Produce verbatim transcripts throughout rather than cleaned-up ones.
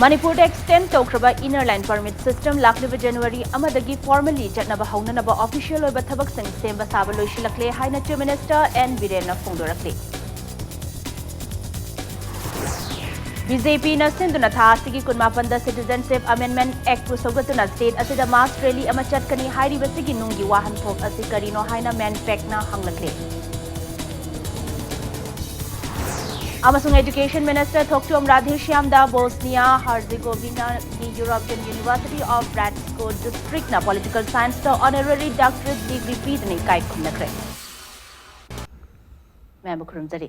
ꯃꯅꯤꯄꯨꯔꯗ ꯑꯦꯛꯁꯇꯦꯟ ꯇꯧꯈ꯭ꯔꯕ inner line permit system ꯂꯥꯛꯂꯤꯕ ꯖꯅꯋꯥꯔꯤ ꯑꯃꯗꯒꯤ ꯐꯣꯔꯃꯦꯜꯂꯤ ꯆꯠꯅꯕ ꯍꯧꯅꯅꯕ ꯑꯣꯐꯤꯁꯤꯌꯦꯜ ꯑꯣꯏꯕ ꯊꯕꯛꯁꯤꯡ ꯁꯦꯝꯕ ꯁꯥꯕ ꯂꯣꯏꯁꯤꯜꯂꯛꯂꯦ ꯍꯥꯏꯅ ꯆꯤꯐ ꯃꯤꯅꯤꯁꯇꯔ ꯑꯦꯟ ꯕꯤꯔꯦꯟꯅ ꯐꯣꯡꯗꯣꯔꯛꯂꯤ꯫ ꯕꯤ ꯖꯦ ꯄꯤꯅ ꯁꯤꯟꯗꯨꯅ ꯊꯥ ꯑꯁꯤꯒꯤ ꯀꯨꯟꯃꯥꯄꯟꯗ ꯁꯤꯇꯤꯖꯦꯟꯁꯤꯞ ꯑꯃꯦꯟꯗꯃꯦꯟꯠ ꯑꯦꯛꯠꯄꯨ ꯁꯧꯒꯠꯇꯨꯅ ꯁ꯭ꯇꯦꯠ ꯑꯁꯤꯗ ꯃꯥꯁ ꯔꯦꯂꯤ ꯑꯃ ꯆꯠꯀꯅꯤ ꯍꯥꯏꯔꯤꯕꯁꯤꯒꯤ ꯅꯨꯡꯒꯤ ꯋꯥꯍꯟꯊꯣꯛ ꯑꯁꯤ ꯀꯔꯤꯅꯣ ꯍꯥꯏꯅ ꯃꯦꯟꯄꯦꯛꯅ ꯍꯪꯂꯛꯂꯤ꯫ ꯑꯃꯁꯨꯡ ꯑꯦꯖꯨꯀꯦꯁꯟ ꯃꯤꯅꯤꯁꯇꯔ ꯊꯣꯛꯆꯣꯝ ꯔꯥꯙꯦꯁ꯭ꯌꯥꯝꯗ ꯕꯣꯁꯅꯤꯌꯥ ꯍꯔꯖꯤꯒꯣꯚꯤꯅꯥꯒꯤ ꯌꯨꯔꯣꯄꯤꯌꯟ ꯌꯨꯅꯤꯚꯔꯁꯤꯇꯤ ꯑꯣꯐ ꯕ꯭ꯔꯥꯠꯁꯀꯣ ꯗꯤꯁꯇ꯭ꯔꯤꯛꯅ ꯄꯣꯂꯤꯇꯤꯀꯦꯜ ꯁꯥꯏꯟꯁꯇ ꯑꯣꯅꯔꯦꯔꯤ ꯗꯥꯛꯇꯔꯦꯠ ꯗꯤꯒ꯭ꯔꯤ ꯄꯤꯗꯨꯅ ꯏꯀꯥꯏ ꯈꯨꯝꯅꯈ꯭ꯔꯦ꯫ ꯃꯌꯥꯝꯕꯨ ꯈꯨꯔꯨꯝꯖꯔꯤ꯫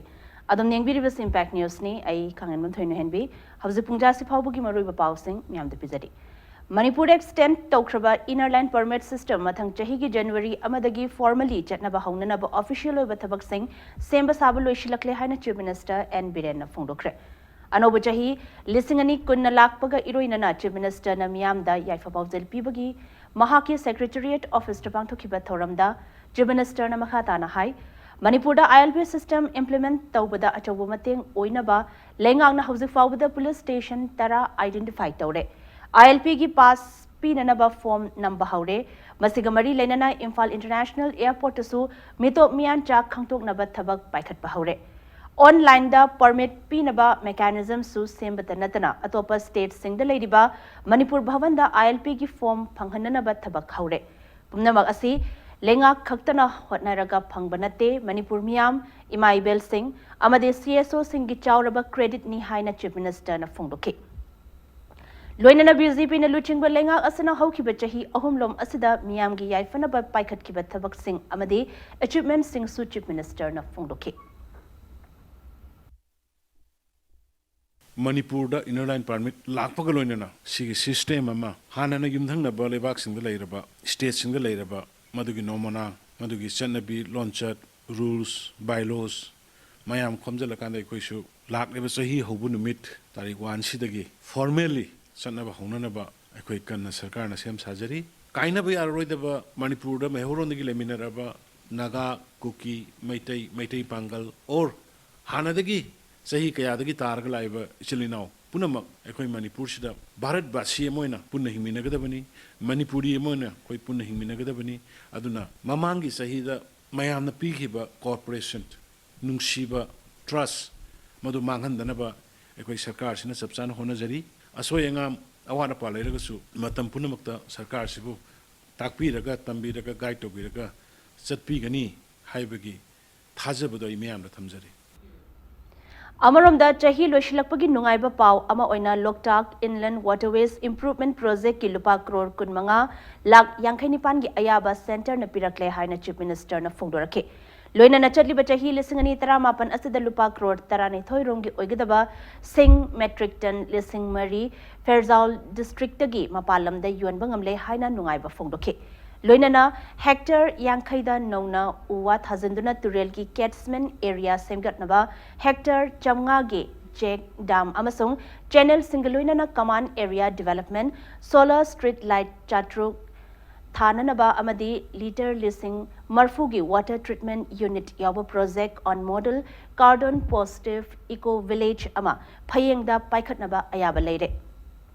ꯑꯗꯨꯝ ꯌꯦꯡꯕꯤꯔꯤꯕꯁꯤ ꯏꯝꯄꯦꯛ ꯅ꯭ꯌꯨꯁꯅꯤ꯫ ꯑꯩ ꯈꯥꯡꯉꯦꯟꯕꯝ ꯊꯣꯏꯅꯍꯦꯟꯕꯤ꯫ ꯍꯧꯖꯤꯛ ꯄꯨꯡꯖꯥꯁꯤ ꯐꯥꯎꯕꯒꯤ ꯃꯔꯨꯑꯣꯏꯕ ꯄꯥꯎꯁꯤꯡ ꯃꯌꯥꯝꯗ ꯄꯤꯖꯔꯤ꯫ ꯃꯅꯤꯄꯨꯔꯗ ꯑꯦꯛꯁꯇꯦꯟ ꯇꯧꯈ꯭ꯔꯕ ꯏꯅꯔ ꯂꯥꯏꯟ ꯄꯔꯃꯤꯠ ꯁꯤꯁꯇꯦꯝ ꯃꯊꯪ ꯆꯍꯤꯒꯤ ꯖꯅꯋꯥꯔꯤ ꯑꯃꯗꯒꯤ ꯐꯣꯔꯃꯦꯜꯂꯤ ꯆꯠꯅꯕ ꯍꯧꯅꯅꯕ ꯑꯣꯐꯤꯁꯤꯌꯦꯜ ꯑꯣꯏꯕ ꯊꯕꯛꯁꯤꯡ ꯁꯦꯝꯕ ꯁꯥꯕ ꯂꯣꯏꯁꯤꯜꯂꯛꯂꯦ ꯍꯥꯏꯅ ꯆꯤꯐ ꯃꯤꯅꯤꯁꯇꯔ ꯑꯦꯟ ꯕꯤꯔꯦꯟꯅ ꯐꯣꯡꯗꯣꯛꯈ꯭ꯔꯦ꯫ ꯑꯅꯧꯕ ꯆꯍꯤ ꯂꯤꯁꯤꯡ ꯑꯅꯤ ꯀꯨꯟꯅ ꯂꯥꯛꯄꯒ ꯏꯔꯣꯏꯅꯅ ꯆꯤꯐ ꯃꯤꯅꯤꯁꯇꯔꯅ ꯃꯤꯌꯥꯝꯗ ꯌꯥꯏꯐ ꯄꯥꯎꯖꯦꯜ ꯄꯤꯕꯒꯤ ꯃꯍꯥꯛꯀꯤ ꯁꯦꯀ꯭ꯔꯦꯇꯔꯤꯌꯦꯠ ꯑꯣꯐꯤꯁꯇ ꯄꯥꯡꯊꯣꯛꯈꯤꯕ ꯊꯧꯔꯝꯗ ꯆꯤꯐ ꯃꯤꯅꯤꯁꯇꯔꯅ ꯃꯈꯥ ꯇꯥꯅ ꯍꯥꯏ, ꯃꯅꯤꯄꯨꯔꯗ ꯑꯥꯏ ꯑꯦꯜ ꯄꯤ ꯁꯤꯁꯇꯦꯝ ꯏꯝꯄ꯭ꯂꯤꯃꯦꯟꯠ ꯇꯧꯕꯗ ꯑꯆꯧꯕ ꯃꯇꯦꯡ ꯑꯣꯏꯅꯕ ꯂꯩꯉꯥꯛꯅ ꯍꯧꯖꯤꯛ ꯐꯥꯎꯕꯗ ꯄꯨꯂꯤꯁ ꯁ꯭ꯇꯦꯁꯟ ꯇꯔꯥ ꯑꯥꯏꯗꯦꯟꯇꯤꯐꯥꯏ ꯇꯧꯔꯦ꯫ ꯑꯥꯏ ꯑꯦꯜ ꯄꯤꯒꯤ ꯄꯥꯁ ꯄꯤꯅꯅꯕ ꯐꯣꯔꯝ ꯅꯝꯕ ꯍꯧꯔꯦ꯫ ꯃꯁꯤꯒ ꯃꯔꯤ ꯂꯩꯅꯅ ꯏꯝꯐꯥꯜ ꯏꯟꯇꯔꯅꯦꯁꯅꯦꯜ ꯑꯦꯌꯔꯄꯣꯔꯠꯇꯁꯨ ꯃꯤꯇꯣꯞ ꯃꯤꯌꯥꯟꯆꯥ ꯈꯪꯗꯣꯛꯅꯕ ꯊꯕꯛ ꯄꯥꯏꯈꯠꯄ ꯍꯧꯔꯦ꯫ ꯑꯣꯟꯂꯥꯏꯟꯗ ꯄꯔꯃꯤꯠ ꯄꯤꯅꯕ ꯃꯦꯀꯥꯅꯤꯖꯝꯁꯨ ꯁꯦꯝꯕꯇ ꯅꯠꯇꯅ ꯑꯇꯣꯞꯄ ꯁ꯭ꯇꯦꯠꯁꯤꯡꯗ ꯂꯩꯔꯤꯕ ꯃꯅꯤꯄꯨꯔ ꯚꯕꯟꯗ ꯑꯥꯏ ꯑꯦꯜ ꯄꯤꯒꯤ ꯐꯣꯔꯝ ꯐꯪꯍꯟꯅꯅꯕ ꯊꯕꯛ ꯍꯧꯔꯦ꯫ ꯄꯨꯝꯅꯃꯛ ꯑꯁꯤ ꯂꯩꯉꯥꯛ ꯈꯛꯇꯅ ꯍꯣꯠꯅꯔꯒ ꯐꯪꯕ ꯅꯠꯇꯦ꯫ ꯃꯅꯤꯄꯨꯔ ꯃꯤꯌꯥꯝ, ꯏꯃꯥ ꯏꯕꯦꯜꯁꯤꯡ ꯑꯃꯗꯤ ꯁꯤ ꯑꯦꯁ ꯑꯣꯁꯤꯡꯒꯤ ꯆꯥꯎꯔꯕ ꯀ꯭ꯔꯦꯗꯤꯠꯅꯤ ꯍꯥꯏꯅ ꯆꯤꯐ ꯃꯤꯅꯤꯁꯇꯔꯅ ꯐꯣꯡꯗꯣꯛꯈꯤ꯫ ꯂꯣꯏꯅꯅ ꯕꯤ ꯖꯦ ꯄꯤꯅ ꯂꯨꯆꯤꯡꯕ ꯂꯩꯉꯥꯛ ꯑꯁꯤꯅ ꯍꯧꯈꯤꯕ ꯆꯍꯤ ꯑꯍꯨꯝꯂꯣꯝ ꯑꯁꯤꯗ ꯃꯤꯌꯥꯝꯒꯤ ꯌꯥꯏꯐꯅꯕ ꯄꯥꯏꯈꯠꯈꯤꯕ ꯊꯕꯛꯁꯤꯡ ꯑꯃꯗꯤ ꯑꯦꯆꯤꯚꯃꯦꯟꯠꯁꯤꯡꯁꯨ ꯆꯤꯐ ꯃꯤꯅꯤꯁꯇꯔꯅ ꯐꯣꯡꯗꯣꯛꯈꯤ꯫ ꯃꯅꯤꯄꯨꯔꯗ ꯏꯅꯔ ꯂꯥꯏꯟ ꯄꯥꯔꯃꯤꯠ ꯂꯥꯛꯄꯒ ꯂꯣꯏꯅꯅ ꯁꯤꯒꯤ ꯁꯤꯁꯇꯦꯝ ꯑꯃ ꯍꯥꯟꯅꯅ ꯌꯨꯝꯊꯪꯅꯕ ꯂꯩꯕꯥꯛꯁꯤꯡꯗ ꯂꯩꯔꯕ, ꯁ꯭ꯇꯦꯠꯁꯤꯡꯗ ꯂꯩꯔꯕ ꯃꯗꯨꯒꯤ ꯅꯣꯃꯅꯥ, ꯃꯗꯨꯒꯤ ꯆꯠꯅꯕꯤ, ꯂꯣꯟꯆꯠ, ꯔꯨꯜꯁ, ꯕꯥꯏꯂꯣꯁ ꯃꯌꯥꯝ ꯈꯣꯝꯖꯤꯜꯂꯀꯥꯟꯗ ꯑꯩꯈꯣꯏꯁꯨ ꯂꯥꯛꯂꯤꯕ ꯆꯍꯤ ꯍꯧꯕ ꯅꯨꯃꯤꯠ ꯇꯥꯔꯤꯛ ꯋꯥꯟꯁꯤꯗꯒꯤ ꯐꯣꯔꯃꯦꯜꯂꯤ ꯆꯠꯅꯕ ꯍꯧꯅꯅꯕ ꯑꯩꯈꯣꯏ ꯀꯟꯅ ꯁꯔꯀꯥꯔꯅ ꯁꯦꯝ ꯁꯥꯖꯔꯤ꯫ ꯀꯥꯏꯅꯕ ꯌꯥꯔꯔꯣꯏꯗꯕ ꯃꯅꯤꯄꯨꯔꯗ ꯃꯩꯍꯧꯔꯣꯟꯗꯒꯤ ꯂꯩꯃꯤꯟꯅꯔꯕ ꯅꯥꯒꯥ, ꯀꯨꯀꯤ, ꯃꯩꯇꯩ, ꯃꯩꯇꯩ ꯄꯥꯡꯒꯜ, ꯑꯣꯔ ꯍꯥꯟꯅꯗꯒꯤ ꯆꯍꯤ ꯀꯌꯥꯗꯒꯤ ꯇꯥꯔꯒ ꯂꯥꯛꯏꯕ ꯏꯆꯤꯜ ꯏꯅꯥꯎ ꯄꯨꯝꯅꯃꯛ ꯑꯩꯈꯣꯏ ꯃꯅꯤꯄꯨꯔꯁꯤꯗ ꯚꯥꯔꯠꯕꯥꯁꯤ ꯑꯃ ꯑꯣꯏꯅ ꯄꯨꯟꯅ ꯍꯤꯡꯃꯤꯟꯅꯒꯗꯕꯅꯤ, ꯃꯅꯤꯄꯨꯔꯤ ꯑꯃ ꯑꯣꯏꯅ ꯑꯩꯈꯣꯏ ꯄꯨꯟꯅ ꯍꯤꯡꯃꯤꯟꯅꯒꯗꯕꯅꯤ꯫ ꯑꯗꯨꯅ ꯃꯃꯥꯡꯒꯤ ꯆꯍꯤꯗ ꯃꯌꯥꯝꯅ ꯄꯤꯈꯤꯕ cooperation, ꯅꯨꯡꯁꯤꯕ, trust, ꯃꯗꯨ ꯃꯥꯡꯍꯟꯗꯅꯕ ꯑꯩꯈꯣꯏ ꯁꯔꯀꯥꯔꯁꯤꯅ ꯆꯞ ꯆꯥꯅ ꯍꯣꯠꯅꯖꯔꯤ꯫ ꯑꯁꯣꯏ ꯑꯉꯥꯝ, ꯑꯋꯥꯠ ꯑꯄꯥ ꯂꯩꯔꯒꯁꯨ ꯃꯇꯝ ꯄꯨꯝꯅꯃꯛꯇ ꯁꯔꯀꯥꯔꯁꯤꯕꯨ ꯇꯥꯛꯄꯤꯔꯒ, ꯇꯝꯕꯤꯔꯒ, guide ꯇꯧꯕꯤꯔꯒ ꯆꯠꯄꯤꯒꯅꯤ ꯍꯥꯏꯕꯒꯤ ꯊꯥꯖꯕꯗꯣ ꯑꯩ ꯃꯤꯌꯥꯝꯗ ꯊꯝꯖꯔꯤ꯫ ꯑꯃꯔꯣꯝꯗ, ꯆꯍꯤ ꯂꯣꯏꯁꯤꯜꯂꯛꯄꯒꯤ ꯅꯨꯡꯉꯥꯏꯕ ꯄꯥꯎ ꯑꯃ ꯑꯣꯏꯅ Loktak Inland Waterways Improvement Projectꯀꯤ ꯂꯨꯄꯥ ꯀ꯭ꯔꯣꯔ ꯀꯨꯟꯃꯉꯥ ꯂꯥꯈ ꯌꯥꯡꯈꯩ ꯅꯤꯄꯥꯟꯒꯤ ꯑꯌꯥꯕ centreꯅ ꯄꯤꯔꯛꯂꯦ ꯍꯥꯏꯅ Chief Ministerꯅ ꯐꯣꯡꯗꯣꯔꯛꯈꯤ꯫ ꯂꯣꯏꯅꯅ ꯆꯠꯂꯤꯕ ꯆꯍꯤ ꯂꯤꯁꯤꯡ ꯑꯅꯤ ꯇꯔꯥꯃꯥꯄꯟ ꯑꯁꯤꯗ ꯂꯨꯄꯥ ꯀ꯭ꯔꯣꯔ ꯇꯔꯥꯅꯤꯊꯣꯏ ꯔꯣꯝꯒꯤ ꯑꯣꯏꯒꯗꯕ ꯁꯤꯡ metric ton ꯂꯤꯁꯤꯡ ꯃꯔꯤ ꯐꯦꯔꯖꯥꯎꯜ districtꯇꯒꯤ ꯃꯄꯥꯟ ꯂꯝꯗ ꯌꯣꯟꯕ ꯉꯝꯂꯦ ꯍꯥꯏꯅ ꯅꯨꯡꯉꯥꯏꯕ ꯐꯣꯡꯗꯣꯛꯈꯤ꯫ ꯂꯣꯏꯅꯅ hectare ꯌꯥꯡꯈꯩꯗ ꯅꯧꯅ ꯎ ꯋꯥ ꯊꯥꯖꯤꯟꯗꯨꯅ ꯇꯨꯔꯦꯜꯒꯤ catchment area ꯁꯦꯝꯒꯠꯅꯕ hectare ꯆꯥꯝꯃꯉꯥꯒꯤ check dam ꯑꯃꯁꯨꯡ channelꯁꯤꯡꯒ ꯂꯣꯏꯅꯅ common area development, solar street light ꯆꯥꯇ꯭ꯔꯨꯛ ꯊꯥꯅꯅꯕ ꯑꯃꯗꯤ litre ꯂꯤꯁꯤꯡ ꯃꯔꯐꯨꯒꯤ water treatment unit ꯌꯥꯎꯕ project on model carbon positive eco village ꯑꯃ ꯐꯌꯦꯡꯗ ꯄꯥꯏꯈꯠꯅꯕ ꯑꯌꯥꯕ ꯂꯩꯔꯦ꯫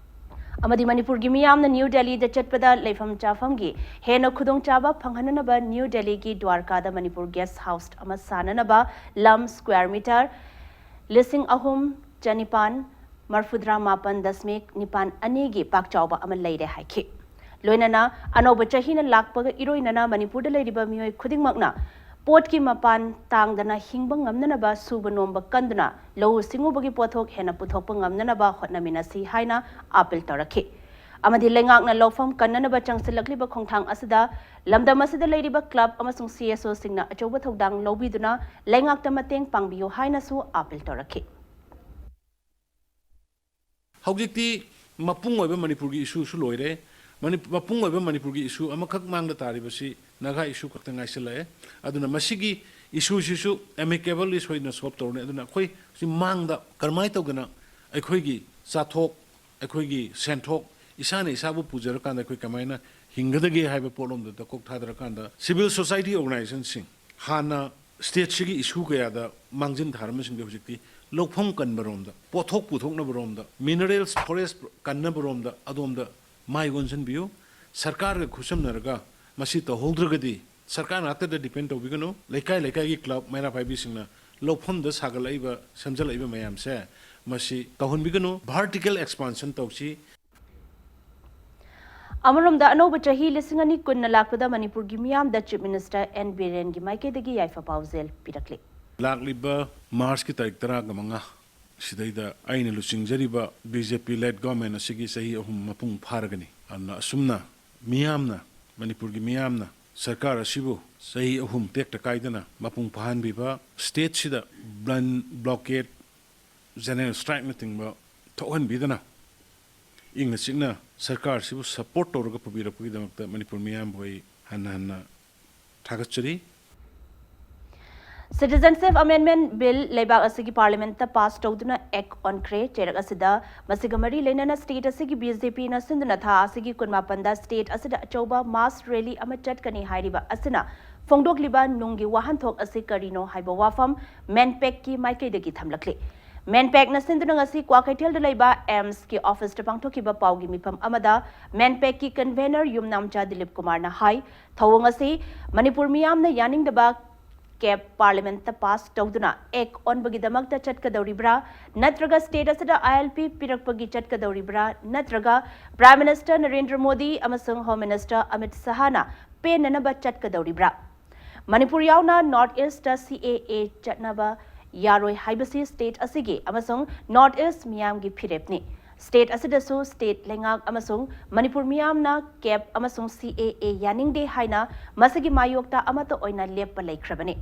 ꯑꯃꯗꯤ ꯃꯅꯤꯄꯨꯔꯒꯤ ꯃꯤꯌꯥꯝꯅ ꯅ꯭ꯌꯨ ꯗꯦꯜꯂꯤꯗ ꯆꯠꯄꯗ ꯂꯩꯐꯝ ꯆꯥꯐꯝꯒꯤ ꯍꯦꯟꯅ ꯈꯨꯗꯣꯡꯆꯥꯕ ꯐꯪꯍꯟꯅꯅꯕ ꯅ꯭ꯌꯨ ꯗꯦꯜꯂꯤꯒꯤ ꯗ꯭ꯋꯥꯔꯀꯥꯗ ꯃꯅꯤꯄꯨꯔ guest house ꯑꯃ ꯁꯥꯅꯅꯕ ꯂꯝ square metre ꯂꯤꯁꯤꯡ ꯑꯍꯨꯝ ꯆꯅꯤꯄꯥꯟ ꯃꯔꯐꯨꯇꯔꯥ ꯃꯥꯄꯟ ꯗꯁꯃꯤꯛ ꯅꯤꯄꯥꯟ ꯑꯅꯤꯒꯤ ꯄꯥꯛ ꯆꯥꯎꯕ ꯑꯃ ꯂꯩꯔꯦ ꯍꯥꯏꯈꯤ꯫ ꯂꯣꯏꯅꯅ ꯑꯅꯧꯕ ꯆꯍꯤꯅ ꯂꯥꯛꯄꯒ ꯏꯔꯣꯏꯅꯅ ꯃꯅꯤꯄꯨꯔꯗ ꯂꯩꯔꯤꯕ ꯃꯤꯑꯣꯏ ꯈꯨꯗꯤꯡꯃꯛꯅ ꯄꯣꯠꯀꯤ ꯃꯄꯥꯟ ꯇꯥꯡꯗꯅ ꯍꯤꯡꯕ ꯉꯝꯅꯅꯕ ꯁꯨꯕ ꯅꯣꯝꯕ ꯀꯟꯗꯨꯅ ꯂꯧꯎ ꯁꯤꯡꯎꯕꯒꯤ ꯄꯣꯠꯊꯣꯛ ꯍꯦꯟꯅ ꯄꯨꯊꯣꯛꯄ ꯉꯝꯅꯅꯕ ꯍꯣꯠꯅꯃꯤꯟꯅꯁꯤ ꯍꯥꯏꯅ appeal ꯇꯧꯔꯛꯈꯤ꯫ ꯑꯃꯗꯤ ꯂꯩꯉꯥꯛꯅ ꯂꯧꯐꯝ ꯀꯟꯅꯅꯕ ꯆꯪꯁꯤꯜꯂꯛꯂꯤꯕ ꯈꯣꯡꯊꯥꯡ ꯑꯁꯤꯗ ꯂꯝꯗꯝ ꯑꯁꯤꯗ ꯂꯩꯔꯤꯕ club ꯑꯃꯁꯨꯡ CSOꯁꯤꯡꯅ ꯑꯆꯧꯕ ꯊꯧꯗꯥꯡ ꯂꯧꯕꯤꯗꯨꯅ ꯂꯩꯉꯥꯛꯇ ꯃꯇꯦꯡ ꯄꯥꯡꯕꯤꯌꯨ ꯍꯥꯏꯅꯁꯨ appeal ꯇꯧꯔꯛꯈꯤ꯫ ꯍꯧꯖꯤꯛꯇꯤ ꯃꯄꯨꯡ ꯑꯣꯏꯕ ꯃꯅꯤꯄꯨꯔꯒꯤ issueꯁꯨ ꯂꯣꯏꯔꯦ꯫ ꯃꯅꯤ-, ꯃꯄꯨꯡ ꯑꯣꯏꯕ ꯃꯅꯤꯄꯨꯔꯒꯤ issue ꯑꯃꯈꯛ ꯃꯥꯡꯗ ꯇꯥꯔꯤꯕꯁꯤ ꯅꯥꯒꯥ issue ꯈꯛꯇ ꯉꯥꯏꯁꯤꯜꯂꯛꯑꯦ꯫ ꯑꯗꯨꯅ ꯃꯁꯤꯒꯤ issueꯁꯤꯁꯨ amicably ꯁꯣꯏꯗꯅ solve ꯇꯧꯔꯅꯤ꯫ ꯑꯗꯨꯅ ꯑꯩꯈꯣꯏ ꯁꯤ ꯃꯥꯡꯗ ꯀꯔꯝꯍꯥꯏꯅ ꯇꯧꯗꯅ ꯑꯩꯈꯣꯏꯒꯤ ꯆꯥꯊꯣꯛ, ꯑꯩꯈꯣꯏꯒꯤ ꯁꯦꯟꯊꯣꯛ, ꯏꯁꯥꯅ ꯏꯁꯥꯕꯨ ꯄꯨꯖꯔꯀꯥꯟꯗ ꯑꯩꯈꯣꯏ ꯀꯃꯥꯏꯅ ꯍꯤꯡꯒꯗꯒꯦ ꯍꯥꯏꯕ ꯄꯣꯠꯂꯣꯝꯗꯨꯗ ꯀꯣꯛ ꯊꯥꯗꯔꯀꯥꯟꯗ civil society organizationꯁꯤꯡ, ꯍꯥꯟꯅ ꯁ꯭ꯇꯦꯠꯁꯤꯒꯤ ꯏꯁꯨ ꯀꯌꯥꯗ ꯃꯥꯡꯖꯤꯟ ꯊꯥꯔꯝꯕꯁꯤꯡꯗꯣ ꯍꯧꯖꯤꯛꯇꯤ ꯂꯧꯐꯝ ꯀꯟꯕꯔꯣꯝꯗ, ꯄꯣꯠꯊꯣꯛ ꯄꯨꯊꯣꯛꯅꯕꯔꯣꯝꯗ, ꯃꯤꯅꯔꯦꯜꯁ, ꯐꯣꯔꯦꯁ ꯀꯟꯅꯕꯔꯣꯝꯗ, ꯑꯗꯣꯝꯗ ꯃꯥꯏ ꯑꯣꯟꯁꯤꯟꯕꯤꯌꯨ꯫ ꯁꯔꯀꯥꯔꯒ ꯈꯨꯠꯁꯝꯅꯔꯒ ꯃꯁꯤ ꯇꯧꯍꯧꯗ꯭ꯔꯒꯗꯤ ꯁꯔꯀꯥꯔ ꯉꯥꯛꯇꯗ ꯗꯤꯄꯦꯟ ꯇꯧꯕꯤꯒꯅꯨ꯫ ꯂꯩꯀꯥꯏ ꯂꯩꯀꯥꯏꯒꯤ ꯀ꯭ꯂꯕ, ꯃꯩꯔꯥ ꯄꯥꯏꯕꯤꯁꯤꯡꯅ ꯂꯧꯐꯝꯗ ꯁꯥꯒꯠꯂꯛꯏꯕ, ꯁꯦꯝꯖꯤꯜꯂꯛꯏꯕ ꯃꯌꯥꯝꯁꯦ ꯃꯁꯤ ꯇꯧꯍꯟꯕꯤꯒꯅꯨ꯫ ꯚꯥꯔꯇꯤꯀꯦꯜ ꯑꯦꯛꯁꯄꯥꯟꯁꯟ ꯇꯧꯁꯤ꯫ ꯑꯃꯔꯣꯝꯗ, ꯑꯅꯧꯕ ꯆꯍꯤ ꯂꯤꯁꯤꯡ ꯑꯅꯤ ꯀꯨꯟꯅ ꯂꯥꯛꯄꯗ ꯃꯅꯤꯄꯨꯔꯒꯤ ꯃꯤꯌꯥꯝꯗ ꯆꯤꯐ ꯃꯤꯅꯤꯁꯇꯔ ꯑꯦꯟ ꯕꯤꯔꯦꯟꯒꯤ ꯃꯥꯏꯀꯩꯗꯒꯤ ꯌꯥꯏꯐ ꯄꯥꯎꯖꯦꯜ ꯄꯤꯔꯛꯂꯤ꯫ ꯂꯥꯛꯂꯤꯕ ꯃꯥꯔꯆꯀꯤ ꯇꯥꯔꯤꯛ ꯇꯔꯥꯒ ꯃꯉꯥ ꯁꯤꯗꯩꯗ ꯑꯩꯅ ꯂꯨꯆꯤꯡꯖꯔꯤꯕ ꯕꯤ ꯖꯦ ꯄꯤ ꯂꯦꯗ ꯒꯣꯔꯃꯦꯟ ꯑꯁꯤꯒꯤ ꯆꯍꯤ ꯑꯍꯨꯝ ꯃꯄꯨꯡ ꯐꯥꯔꯒꯅꯤ꯫ ꯑꯗꯨꯅ ꯑꯁꯨꯝꯅ ꯃꯤꯌꯥꯝꯅ, ꯃꯅꯤꯄꯨꯔꯒꯤ ꯃꯤꯌꯥꯝꯅ ꯁꯔꯀꯥꯔ ꯑꯁꯤꯕꯨ ꯆꯍꯤ ꯑꯍꯨꯝ ꯇꯦꯛꯇ ꯀꯥꯏꯗꯅ ꯃꯄꯨꯡ ꯐꯥꯍꯟꯕꯤꯕ, ꯁ꯭ꯇꯦꯠꯁꯤꯗ ꯕ꯭ꯂꯟ ꯕ꯭ꯂꯣꯀꯦꯠ, ꯖꯦꯅꯔꯦꯜ ꯁ꯭ꯇ꯭ꯔꯥꯏꯛꯅꯆꯤꯡꯕ ꯊꯣꯛꯍꯟꯕꯤꯗꯅ ꯏꯪꯅ ꯆꯤꯛꯅ ꯁꯔꯀꯥꯔꯁꯤꯕꯨ ꯁꯄꯣꯔꯠ ꯇꯧꯔꯒ ꯄꯨꯕꯤꯔꯛꯄꯒꯤꯗꯃꯛꯇ ꯃꯅꯤꯄꯨꯔ ꯃꯤꯌꯥꯝꯕꯨ ꯑꯩ ꯍꯟꯅ ꯍꯟꯅ ꯊꯥꯒꯠꯆꯔꯤ꯫ Citizenship Amendment Bill ꯂꯩꯕꯥꯛ ꯑꯁꯤꯒꯤ ꯄꯥꯔꯂꯤꯌꯥꯃꯦꯟꯠꯇ ꯄꯥꯁ ꯇꯧꯗꯨꯅ ꯑꯦꯛ ꯑꯣꯟꯈ꯭ꯔꯦ꯫ ꯆꯩꯔꯛ ꯑꯁꯤꯗ ꯃꯁꯤꯒ ꯃꯔꯤ ꯂꯩꯅꯅ ꯁ꯭ꯇꯦꯠ ꯑꯁꯤꯒꯤ ꯕꯤ ꯖꯦ ꯄꯤꯅ ꯁꯤꯟꯗꯨꯅ ꯊꯥ ꯑꯁꯤꯒꯤ ꯀꯨꯟꯃꯥꯄꯟꯗ ꯁ꯭ꯇꯦꯠ ꯑꯁꯤꯗ ꯑꯆꯧꯕ ꯃꯥꯁ ꯔꯦꯂꯤ ꯑꯃ ꯆꯠꯀꯅꯤ ꯍꯥꯏꯔꯤꯕ ꯑꯁꯤꯅ ꯐꯣꯡꯗꯣꯛꯂꯤꯕ ꯅꯨꯡꯒꯤ ꯋꯥꯍꯟꯊꯣꯛ ꯑꯁꯤ ꯀꯔꯤꯅꯣ ꯍꯥꯏꯕ ꯋꯥꯐꯝ ꯃꯦꯟꯄꯦꯛꯀꯤ ꯃꯥꯏꯀꯩꯗꯒꯤ ꯊꯝꯂꯛꯂꯤ꯫ ꯃꯦꯟꯄꯦꯛꯅ ꯁꯤꯟꯗꯨꯅ ꯉꯁꯤ ꯀ꯭ꯋꯥꯀꯩꯊꯦꯜꯗ ꯂꯩꯕ ꯑꯦꯝꯁꯀꯤ ꯑꯣꯐꯤꯁꯇ ꯄꯥꯡꯊꯣꯛꯈꯤꯕ ꯄꯥꯎꯒꯤ ꯃꯤꯐꯝ ꯑꯃꯗ ꯃꯦꯟꯄꯦꯛꯀꯤ ꯀꯟꯚꯦꯅꯔ ꯌꯨꯝꯅꯥꯝꯆꯥ ꯗꯤꯂꯤꯞ ꯀꯨꯃꯥꯔꯅ ꯍꯥꯏ, ꯊꯧꯑꯣꯡ ꯑꯁꯤ ꯃꯅꯤꯄꯨꯔ ꯃꯤꯌꯥꯝꯅ ꯌꯥꯅꯤꯡꯗꯕ ꯀꯦꯞ ꯄꯥꯔꯂꯤꯌꯥꯃꯦꯟꯠꯇ ꯄꯥꯁ ꯇꯧꯗꯨꯅ ꯑꯦꯛ ꯑꯣꯟꯕꯒꯤꯗꯃꯛꯇ ꯆꯠꯀꯗꯧꯔꯤꯕ꯭ꯔꯥ, ꯅꯠꯇ꯭ꯔꯒ ꯁ꯭ꯇꯦꯠ ꯑꯁꯤꯗ ꯑꯥꯏ ꯑꯦꯜ ꯄꯤ ꯄꯤꯔꯛꯄꯒꯤ ꯆꯠꯀꯗꯧꯔꯤꯕ꯭ꯔꯥ, ꯅꯠꯇ꯭ꯔꯒ ꯄ꯭ꯔꯥꯏꯝ ꯃꯤꯅꯤꯁꯇꯔ ꯅꯔꯦꯟꯗ꯭ꯔ ꯃꯣꯗꯤ ꯑꯃꯁꯨꯡ ꯍꯣꯝ ꯃꯤꯅꯤꯁꯇꯔ ꯑꯃꯤꯠ ꯁꯍꯥꯅ ꯄꯦꯟꯅꯅꯕ ꯆꯠꯀꯗꯧꯔꯤꯕ꯭ꯔꯥ? ꯃꯅꯤꯄꯨꯔ ꯌꯥꯎꯅ ꯅꯣꯔꯠ ꯏꯁꯇ ꯁꯤ ꯑꯦ ꯑꯦ ꯆꯠꯅꯕ ꯌꯥꯔꯣꯏ ꯍꯥꯏꯕꯁꯤ ꯁ꯭ꯇꯦꯠ ꯑꯁꯤꯒꯤ ꯑꯃꯁꯨꯡ ꯅꯣꯔꯠ ꯏꯁ ꯃꯤꯌꯥꯝꯒꯤ ꯐꯤꯔꯦꯞꯅꯤ꯫ ꯁ꯭ꯇꯦꯠ ꯑꯁꯤꯗꯁꯨ ꯁ꯭ꯇꯦꯠ ꯂꯩꯉꯥꯛ ꯑꯃꯁꯨꯡ ꯃꯅꯤꯄꯨꯔ ꯃꯤꯌꯥꯝꯅ ꯀꯦꯞ ꯑꯃꯁꯨꯡ ꯁꯤ ꯑꯦ ꯑꯦ ꯌꯥꯅꯤꯡꯗꯦ ꯍꯥꯏꯅ ꯃꯁꯤꯒꯤ ꯃꯥꯌꯣꯛꯇ ꯑꯃꯠꯇ ꯑꯣꯏꯅ ꯂꯦꯞꯄ ꯂꯩꯈ꯭ꯔꯕꯅꯤ꯫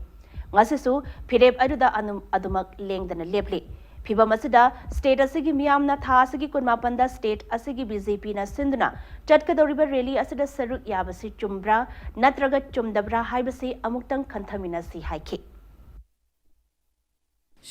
ꯉꯁꯤꯁꯨ ꯐꯤꯔꯦꯞ ꯑꯗꯨꯗ ꯑꯗꯨꯝ-, ꯑꯗꯨꯃꯛ ꯂꯦꯡꯗꯅ ꯂꯦꯞꯂꯤ꯫ ꯐꯤꯚꯝ ꯑꯁꯤꯗ ꯁ꯭ꯇꯦꯠ ꯑꯁꯤꯒꯤ ꯃꯤꯌꯥꯝꯅ ꯊꯥ ꯑꯁꯤꯒꯤ ꯀꯨꯟꯃꯥꯄꯟꯗ ꯁ꯭ꯇꯦꯠ ꯑꯁꯤꯒꯤ ꯕꯤ ꯖꯦ ꯄꯤꯅ ꯁꯤꯟꯗꯨꯅ ꯆꯠꯀꯗꯧꯔꯤꯕ ꯔꯦꯂꯤ ꯑꯁꯤꯗ ꯁꯔꯨꯛ ꯌꯥꯕꯁꯤ ꯆꯨꯝꯕ꯭ꯔꯥ ꯅꯠꯇ꯭ꯔꯒ ꯆꯨꯝꯗꯕ꯭ꯔꯥ ꯍꯥꯏꯕꯁꯤ ꯑꯃꯨꯛꯇꯪ ꯈꯟꯊꯃꯤꯟꯅꯁꯤ ꯍꯥꯏꯈꯤ꯫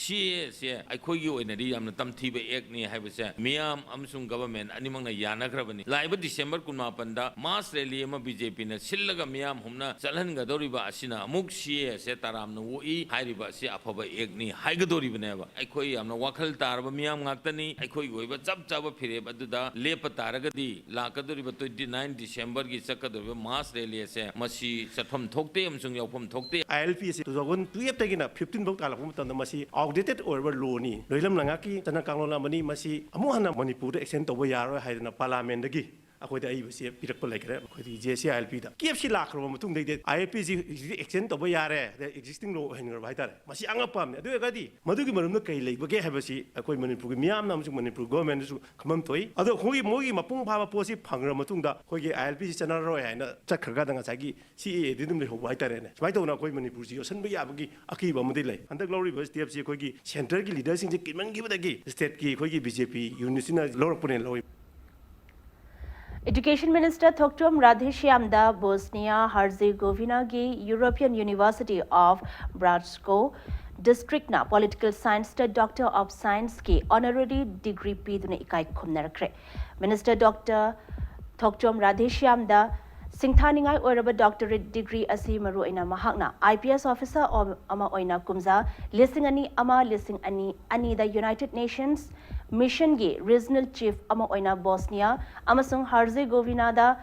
ꯁꯤ ꯑꯦ ꯑꯦ ꯁꯦ ꯑꯩꯈꯣꯏꯒꯤ ꯑꯣꯏꯅꯗꯤ ꯌꯥꯝꯅ ꯇꯝꯊꯤꯕ ꯑꯦꯛꯅꯤ ꯍꯥꯏꯕꯁꯦ ꯃꯤꯌꯥꯝ ꯑꯃꯁꯨꯡ ꯒꯚꯔꯟꯃꯦꯟ ꯑꯅꯤꯃꯛꯅ ꯌꯥꯅꯈ꯭ꯔꯕꯅꯤ꯫ ꯂꯥꯛꯏꯕ ꯗꯤꯁꯦꯝꯕꯔ ꯀꯨꯟꯃꯥꯄꯟꯗ ꯃꯥꯁ ꯔꯦꯂꯤ ꯑꯃ ꯕꯤ ꯖꯦ ꯄꯤꯅ ꯁꯤꯜꯂꯒ ꯃꯤꯌꯥꯝ ꯍꯨꯝꯅ ꯆꯠꯍꯟꯒꯗꯧꯔꯤꯕ ꯑꯁꯤꯅ ꯑꯃꯨꯛ ꯁꯤ ꯑꯦ ꯑꯦ ꯁꯦ ꯇꯔꯥꯝꯅ ꯑꯣꯛꯏ ꯍꯥꯏꯔꯤꯕ ꯑꯁꯤ ꯑꯐꯕ ꯑꯦꯛꯅꯤ ꯍꯥꯏꯒꯗꯧꯔꯤꯕꯅꯦꯕ꯫ ꯑꯩꯈꯣꯏ ꯌꯥꯝꯅ ꯋꯥꯈꯜ ꯇꯥꯔꯕ ꯃꯤꯌꯥꯝ ꯉꯥꯛꯇꯅꯤ꯫ ꯑꯩꯈꯣꯏꯒꯤ ꯑꯣꯏꯕ ꯆꯞ ꯆꯥꯕ ꯐꯤꯔꯦꯞ ꯑꯗꯨꯗ ꯂꯦꯞꯄ ꯇꯥꯔꯒꯗꯤ ꯂꯥꯛꯀꯗꯧꯔꯤꯕ ꯇ꯭ꯋꯦꯟꯇꯤ ꯅꯥꯏꯟ ꯗꯤꯁꯦꯝꯕꯔꯒꯤ ꯆꯠꯀꯗꯧꯔꯤꯕ ꯃꯥꯁ ꯔꯦꯂꯤ ꯑꯁꯦ ꯃꯁꯤ ꯆꯠꯐꯝ ꯊꯣꯛꯇꯦ ꯑꯃꯁꯨꯡ ꯌꯥꯎꯐꯝ ꯊꯣꯛꯇꯦ꯫ ꯑꯥꯏ ꯑꯦꯜ ꯄꯤ ꯑꯁꯤ ꯇꯨ ꯊꯥꯎꯖꯟ ꯇꯨꯌꯦꯜꯐꯇꯒꯤꯅ ꯐꯤꯐꯇꯤꯟ ꯐꯥꯎ ꯇꯥꯜꯂꯛꯄ ꯃꯇꯝꯗ ꯃꯁꯤ ꯑꯥꯎꯠꯗꯦꯇꯦꯠ ꯑꯣꯏꯔꯕ ꯂꯣꯅꯤ, ꯂꯣꯏꯂꯝ ꯂꯩꯉꯥꯛꯀꯤ ꯆꯠꯅ ꯀꯥꯡꯂꯣꯟ ꯑꯃꯅꯤ, ꯃꯁꯤ ꯑꯃꯨꯛ ꯍꯟꯅ ꯃꯅꯤꯄꯨꯔꯗ ꯑꯦꯛꯁꯇꯦꯟ ꯇꯧꯕ ꯌꯥꯔꯣꯏ ꯍꯥꯏꯗꯅ ꯄꯥꯔꯂꯥꯃꯦꯟꯗꯒꯤ ꯑꯩꯈꯣꯏꯗ ꯑꯏꯕꯁꯤ ꯄꯤꯔꯛꯄ ꯂꯩꯈ꯭ꯔꯦ꯫ ꯑꯩꯈꯣꯏꯗꯤ ꯖꯦ ꯁꯤ ꯑꯥꯏ ꯑꯦꯜ ꯄꯤꯗ ꯀꯦꯞꯁꯤ ꯂꯥꯛꯈ꯭ꯔꯕ ꯃꯇꯨꯡꯗꯩꯗꯤ ꯑꯥꯏ ꯑꯦꯜ ꯄꯤꯁꯤ ꯍꯧꯖꯤꯛꯇꯤ ꯑꯦꯛꯁꯇꯦꯟ ꯇꯧꯕ ꯌꯥꯔꯦ, ꯑꯗꯩ ꯑꯦꯛꯖꯤꯁꯇꯤꯡ ꯂꯣ ꯑꯣꯏꯍꯟꯈ꯭ꯔꯕ ꯍꯥꯏꯇꯥꯔꯦ꯫ ꯃꯁꯤ ꯑꯉꯛꯄ ꯑꯃꯅꯤ꯫ ꯑꯗꯨ ꯑꯣꯏꯔꯒꯗꯤ ꯃꯗꯨꯒꯤ ꯃꯔꯝꯗ ꯀꯔꯤ ꯂꯩꯕꯒꯦ ꯍꯥꯏꯕꯁꯤ ꯑꯩꯈꯣꯏ ꯃꯅꯤꯄꯨꯔꯒꯤ ꯃꯤꯌꯥꯝꯅ ꯑꯃꯁꯨꯡ ꯃꯅꯤꯄꯨꯔ ꯒꯣꯔꯃꯦꯟꯗꯁꯨ ꯈꯪꯐꯝ ꯊꯣꯛꯏ꯫ ꯑꯗꯣ ꯑꯩꯈꯣꯏꯒꯤ ꯃꯣꯏꯒꯤ ꯃꯄꯨꯡ ꯐꯥꯕ ꯄꯣꯠꯁꯤ ꯐꯪꯈ꯭ꯔ ꯃꯇꯨꯡꯗ ꯑꯩꯈꯣꯏꯒꯤ ꯑꯥꯏ ꯑꯦꯜ ꯄꯤꯁꯤ ꯆꯠꯅꯔꯔꯣꯏ ꯍꯥꯏꯅ ꯆꯠꯈ꯭ꯔꯀꯥꯟꯗ ꯉꯁꯥꯏꯒꯤ ꯁꯤ ꯑꯦ ꯑꯦꯗꯤ ꯑꯗꯨꯝ ꯂꯩꯍꯧꯕ ꯍꯥꯏꯇꯥꯔꯦꯅꯦ꯫ ꯁꯨꯃꯥꯏꯅ ꯇꯧꯗꯅ ꯑꯩꯈꯣꯏ ꯃꯅꯤꯄꯨꯔꯁꯤ ꯌꯣꯠꯁꯤꯟꯕ ꯌꯥꯕꯒꯤ ꯑꯀꯤꯕ ꯑꯃꯗꯤ ꯂꯩ꯫ ꯍꯟꯗꯛ ꯂꯧꯔꯤꯕ ꯁ꯭ꯇꯦꯞꯁꯤ ꯑꯩꯈꯣꯏꯒꯤ ꯁꯦꯟꯇꯔꯒꯤ ꯂꯤꯗꯔꯁꯤꯡꯁꯦ ꯀꯤꯃꯟꯈꯤꯕꯗꯒꯤ ꯁ꯭ꯇꯦꯠꯀꯤ ꯑꯩꯈꯣꯏꯒꯤ ꯕꯤ ꯖꯦ ꯄꯤ ꯌꯨꯅꯤꯠꯁꯤꯅ ꯂꯧꯔꯛꯄꯅꯦꯅ ꯂꯧꯏ꯫ Education Minister Thokchom Radheshyamꯗ ꯕꯣꯁꯅꯤꯌꯥ ꯍꯔꯖꯦꯒꯣꯚꯤꯅꯥꯒꯤ European University of Bratsko Districtꯅ Political Scienceꯇ Doctor of Scienceꯀꯤ Honorary Degree ꯄꯤꯗꯨꯅ ꯏꯀꯥꯏ ꯈꯨꯝꯅꯔꯛꯈ꯭ꯔꯦ꯫ Minister Doctor ꯊꯣꯛꯆꯣꯝ ꯔꯥꯙꯦꯁ꯭ꯌꯥꯝꯗ ꯁꯤꯡꯊꯥꯅꯤꯡꯉꯥꯏ ꯑꯣꯏꯔꯕ doctorate degree ꯑꯁꯤ ꯃꯔꯨꯑꯣꯏꯅ ꯃꯍꯥꯛꯅ I P S officer ꯑꯣ-, ꯑꯃ ꯑꯣꯏꯅ ꯀꯨꯝꯖꯥ ꯂꯤꯁꯤꯡ ꯑꯅꯤ ꯑꯃ ꯂꯤꯁꯤꯡ ꯑꯅꯤ ꯑꯅꯤꯗ United Nations Missionꯒꯤ Regional Chief ꯑꯃ ꯑꯣꯏꯅ ꯕꯣꯁꯅꯤꯌꯥ ꯑꯃꯁꯨꯡ ꯍꯔꯖꯦꯒꯣꯚꯤꯅꯥꯗ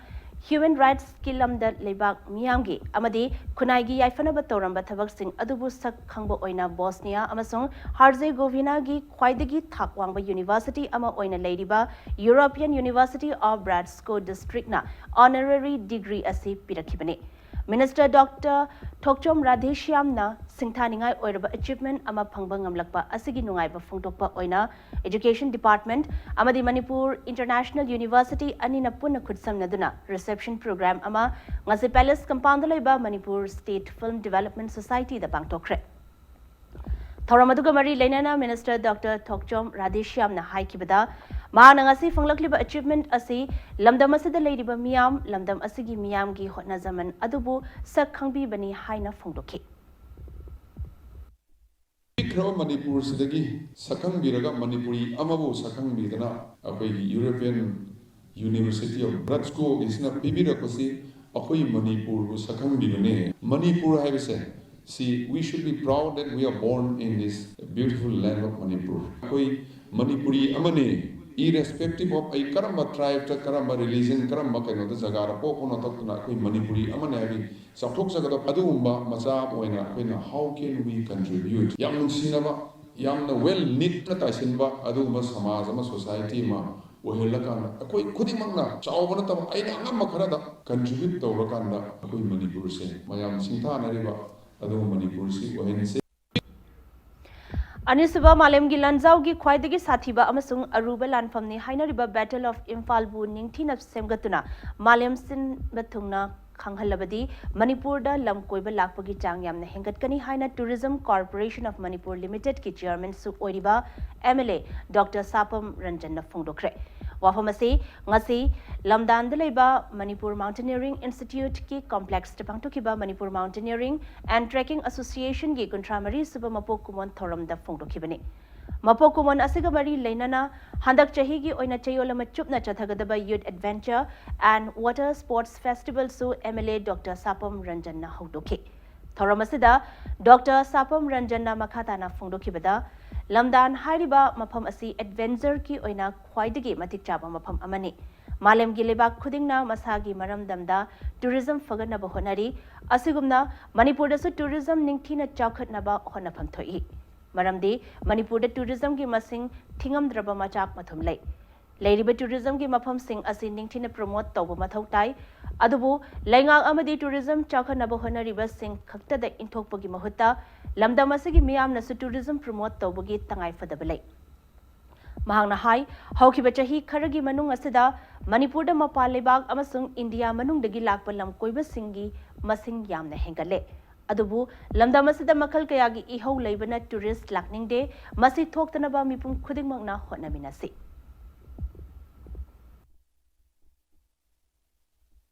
human rightsꯀꯤ ꯂꯝꯗ ꯂꯩꯕꯥꯛ ꯃꯤꯌꯥꯝꯒꯤ ꯑꯃꯗꯤ ꯈꯨꯟꯅꯥꯏꯒꯤ ꯌꯥꯏꯐꯅꯕ ꯇꯧꯔꯝꯕ ꯊꯕꯛꯁꯤꯡ ꯑꯗꯨꯕꯨ ꯁꯛ ꯈꯪꯕ ꯑꯣꯏꯅ ꯕꯣꯁꯅꯤꯌꯥ ꯑꯃꯁꯨꯡ ꯍꯔꯖꯦꯒꯣꯚꯤꯅꯥꯒꯤ ꯈ꯭ꯋꯥꯏꯗꯒꯤ ꯊꯥꯛ ꯋꯥꯡꯕ university ꯑꯃ ꯑꯣꯏꯅ ꯂꯩꯔꯤꯕ European University of Bratsko Districtꯅ honorary degree ꯑꯁꯤ ꯄꯤꯔꯛꯈꯤꯕꯅꯤ꯫ Minister Doctor ꯊꯣꯛꯆꯣꯝ ꯔꯥꯙꯦꯁ꯭ꯌꯥꯝꯅ ꯁꯤꯡꯊꯥꯅꯤꯡꯉꯥꯏ ꯑꯣꯏꯔꯕ achievement ꯑꯃ ꯐꯪꯕ ꯉꯝꯂꯛꯄ ꯑꯁꯤꯒꯤ ꯅꯨꯡꯉꯥꯏꯕ ꯐꯣꯡꯗꯣꯛꯄ ꯑꯣꯏꯅ Education Department ꯑꯃꯗꯤ ꯃꯅꯤꯄꯨꯔ International University ꯑꯅꯤꯅ ꯄꯨꯟꯅ ꯈꯨꯠꯁꯝꯅꯗꯨꯅ reception program ꯑꯃ ꯉꯁꯤ Palace Compoundꯗ ꯂꯩꯕ Manipur State Film Development Societyꯗ ꯄꯥꯡꯊꯣꯛꯈ꯭ꯔꯦ꯫ ꯊꯧꯔꯝ ꯑꯗꯨꯒ ꯃꯔꯤ ꯂꯩꯅꯅ Minister Doctor ꯊꯣꯛꯆꯣꯝ ꯔꯥꯙꯦꯁ꯭ꯌꯥꯝꯅ ꯍꯥꯏꯈꯤꯕꯗ, ꯃꯍꯥꯛꯅ ꯉꯁꯤ ꯐꯪꯂꯛꯂꯤꯕ achievement ꯑꯁꯤ ꯂꯝꯗꯝ ꯑꯁꯤꯗ ꯂꯩꯔꯤꯕ ꯃꯤꯌꯥꯝ, ꯂꯝꯗꯝ ꯑꯁꯤꯒꯤ ꯃꯤꯌꯥꯝꯒꯤ ꯍꯣꯠꯅꯖꯃꯟ ꯑꯗꯨꯕꯨ ꯁꯛ ꯈꯪꯕꯤꯕꯅꯤ ꯍꯥꯏꯅ ꯐꯣꯡꯗꯣꯛꯈꯤ꯫ ꯈ꯭ꯔꯕ ꯃꯅꯤꯄꯨꯔꯁꯤꯗꯒꯤ ꯁꯛꯈꯪꯕꯤꯔꯒ ꯃꯅꯤꯄꯨꯔꯤ ꯑꯃꯕꯨ ꯁꯛꯈꯪꯕꯤꯗꯅ ꯑꯩꯈꯣꯏꯒꯤ European University of Glasgow ꯒꯤꯁꯤꯅ ꯄꯤꯕꯤꯔꯛꯄꯁꯤ ꯑꯩꯈꯣꯏ ꯃꯅꯤꯄꯨꯔꯕꯨ ꯁꯛꯈꯪꯕꯤꯕꯅꯦ꯫ ꯃꯅꯤꯄꯨꯔ ꯍꯥꯏꯕꯁꯦ ꯁꯤ, we should be proud that we are born in this beautiful land of Manipur. ꯑꯩꯈꯣꯏ ꯃꯅꯤꯄꯨꯔꯤ ꯑꯃꯅꯤ, irrespective of ꯑꯩ ꯀꯔꯝꯕ tribe ꯇ, ꯀꯔꯝꯕ religion, ꯀꯔꯝꯕ ꯀꯩꯅꯣꯗ, ꯖꯒꯥꯗ ꯄꯣꯛꯄꯅꯣ ꯊꯣꯛꯇꯅ ꯑꯩꯈꯣꯏ ꯃꯅꯤꯄꯨꯔꯤ ꯑꯃꯅꯤ ꯍꯥꯏꯕꯒꯤ ꯆꯥꯎꯊꯣꯛꯆꯒꯗꯕ ꯑꯗꯨꯒꯨꯝꯕ ꯃꯆꯥ ꯑꯃ ꯑꯣꯏꯅ ꯑꯩꯈꯣꯏꯅ how can we contribute? ꯌꯥꯝ ꯅꯨꯡꯁꯤꯅꯕ, ꯌꯥꯝꯅ well knit ꯅ ꯇꯥꯏꯁꯤꯟꯕ ꯑꯗꯨꯒꯨꯝꯕ ꯁꯃꯥꯖ ꯑꯃ, society ꯑꯃ ꯑꯣꯏꯍꯜꯂꯀꯥꯟꯗ ꯑꯩꯈꯣꯏ ꯈꯨꯗꯤꯡꯃꯛꯅ ꯆꯥꯎꯕ ꯅꯠꯇꯕ ꯑꯩꯅ ꯑꯉꯝꯕ ꯈꯔꯗ contribute ꯇꯧꯔꯀꯥꯟꯗ ꯑꯩꯈꯣꯏ ꯃꯅꯤꯄꯨꯔꯁꯦ ꯃꯌꯥꯝ ꯁꯤꯡꯊꯥꯅꯔꯤꯕ ꯑꯗꯨꯒꯨꯝꯕ ꯃꯅꯤꯄꯨꯔꯁꯤ ꯑꯣꯏꯍꯟꯁꯤ꯫ ꯑꯅꯤꯁꯨꯕ ꯃꯥꯂꯦꯝꯒꯤ ꯂꯥꯟꯖꯥꯎꯒꯤ ꯈ꯭ꯋꯥꯏꯗꯒꯤ ꯁꯥꯊꯤꯕ ꯑꯃꯁꯨꯡ ꯑꯔꯨꯕ ꯂꯥꯟꯐꯝꯅꯤ ꯍꯥꯏꯅꯔꯤꯕ Battle of Imphal ꯕꯨ ꯅꯤꯡꯊꯤꯅ ꯁꯦꯝꯒꯠꯇꯨꯅ ꯃꯥꯂꯦꯝ ꯁꯤꯟꯕ ꯊꯨꯡꯅ ꯈꯪꯍꯜꯂꯕꯗꯤ ꯃꯅꯤꯄꯨꯔꯗ ꯂꯝ ꯀꯣꯏꯕ ꯂꯥꯛꯄꯒꯤ ꯆꯥꯡ ꯌꯥꯝꯅ ꯍꯦꯟꯒꯠꯀꯅꯤ ꯍꯥꯏꯅ Tourism Corporation of Manipur Limited ꯀꯤ chairman ꯁꯨ ꯑꯣꯏꯔꯤꯕ MLA Doctor ꯁꯥꯄꯝ ꯔꯟꯖꯟꯅ ꯐꯣꯡꯗꯣꯛꯈ꯭ꯔꯦ꯫ ꯋꯥꯐꯝ ꯑꯁꯤ ꯉꯁꯤ ꯂꯝꯗꯥꯟꯗ ꯂꯩꯕ Manipur Mountaineering Institute ꯀꯤ complex ꯇ ꯄꯥꯡꯊꯣꯛꯈꯤꯕ Manipur Mountaineering and Trekking Association ꯒꯤ ꯀꯨꯟꯊ꯭ꯔꯥ ꯃꯔꯤ ꯁꯨꯕ ꯃꯄꯣꯛ ꯀꯨꯝꯑꯣꯟ ꯊꯧꯔꯝꯗ ꯐꯣꯡꯗꯣꯛꯈꯤꯕꯅꯤ꯫ ꯃꯄꯣꯛ ꯀꯨꯝꯑꯣꯟ ꯑꯁꯤꯒ ꯃꯔꯤ ꯂꯩꯅꯅ ꯍꯟꯗꯛ ꯆꯍꯤꯒꯤ ꯑꯣꯏꯅ ꯆꯌꯣꯜ ꯑꯃ ꯆꯨꯞꯅ ꯆꯠꯊꯒꯗꯕ Youth Adventure and Water Sports Festival ꯁꯨ MLA Doctor ꯁꯥꯄꯝ ꯔꯟꯖꯟꯅ ꯍꯧꯗꯣꯛꯈꯤ꯫ ꯊꯧꯔꯝ ꯑꯁꯤꯗ Doctor ꯁꯥꯄꯝ ꯔꯟꯖꯟꯅ ꯃꯈꯥ ꯇꯥꯅ ꯐꯣꯡꯗꯣꯛꯈꯤꯕꯗ, ꯂꯝꯗꯥꯟ ꯍꯥꯏꯔꯤꯕ ꯃꯐꯝ ꯑꯁꯤ adventure ꯀꯤ ꯑꯣꯏꯅ ꯈ꯭ꯋꯥꯏꯗꯒꯤ ꯃꯇꯤꯛ ꯆꯥꯕ ꯃꯐꯝ ꯑꯃꯅꯤ꯫ ꯃꯥꯂꯦꯝꯒꯤ ꯂꯩꯕꯥꯛ ꯈꯨꯗꯤꯡꯅ ꯃꯁꯥꯒꯤ ꯃꯔꯝꯗꯝꯗ tourism ꯐꯒꯠꯅꯕ ꯍꯣꯠꯅꯔꯤ꯫ ꯑꯁꯤꯒꯨꯝꯅ ꯃꯅꯤꯄꯨꯔꯗꯁꯨ tourism ꯅꯤꯡꯊꯤꯅ ꯆꯥꯎꯈꯠꯅꯕ ꯍꯣꯠꯅꯐꯝ ꯊꯣꯛꯏ꯫ ꯃꯔꯝꯗꯤ ꯃꯅꯤꯄꯨꯔꯗ tourism ꯒꯤ ꯃꯁꯤꯡ ꯊꯤꯉꯝꯗ꯭ꯔꯕ ꯃꯆꯥꯛ ꯃꯊꯨꯝ ꯂꯩ꯫ ꯂꯩꯔꯤꯕ tourism ꯒꯤ ꯃꯐꯝꯁꯤꯡ ꯑꯁꯤ ꯅꯤꯡꯊꯤꯅ promote ꯇꯧꯕ ꯃꯊꯧ ꯇꯥꯏ꯫ ꯑꯗꯨꯕꯨ ꯂꯩꯉꯥꯛ ꯑꯃꯗꯤ tourism ꯆꯥꯎꯈꯠꯅꯕ ꯍꯣꯠꯅꯔꯤꯕꯁꯤꯡ ꯈꯛꯇꯗ ꯏꯟꯊꯣꯛꯄꯒꯤ ꯃꯍꯨꯠꯇ ꯂꯝꯗꯝ ꯑꯁꯤꯒꯤ ꯃꯤꯌꯥꯝꯅꯁꯨ tourism promote ꯇꯧꯕꯒꯤ ꯇꯉꯥꯏ ꯐꯗꯕ ꯂꯩ꯫ ꯃꯍꯥꯛꯅ ꯍꯥꯏ, ꯍꯧꯈꯤꯕ ꯆꯍꯤ ꯈꯔꯒꯤ ꯃꯅꯨꯡ ꯑꯁꯤꯗ ꯃꯅꯤꯄꯨꯔꯗ ꯃꯄꯥꯟ ꯂꯩꯕꯥꯛ ꯑꯃꯁꯨꯡ ꯏꯟꯗꯤꯌꯥ ꯃꯅꯨꯡꯗꯒꯤ ꯂꯥꯛꯄ ꯂꯝ ꯀꯣꯏꯕꯁꯤꯡꯒꯤ ꯃꯁꯤꯡ ꯌꯥꯝꯅ ꯍꯦꯟꯒꯠꯂꯦ꯫ ꯑꯗꯨꯕꯨ ꯂꯝꯗꯝ ꯑꯁꯤꯗ ꯃꯈꯜ ꯀꯌꯥꯒꯤ ꯏꯍꯧ ꯂꯩꯕꯅ tourist ꯂꯥꯛꯅꯤꯡꯗꯦ꯫ ꯃꯁꯤ ꯊꯣꯛꯇꯅꯕ ꯃꯤꯄꯨꯝ ꯈꯨꯗꯤꯡꯃꯛꯅ ꯍꯣꯠꯅꯃꯤꯟꯅꯁꯤ꯫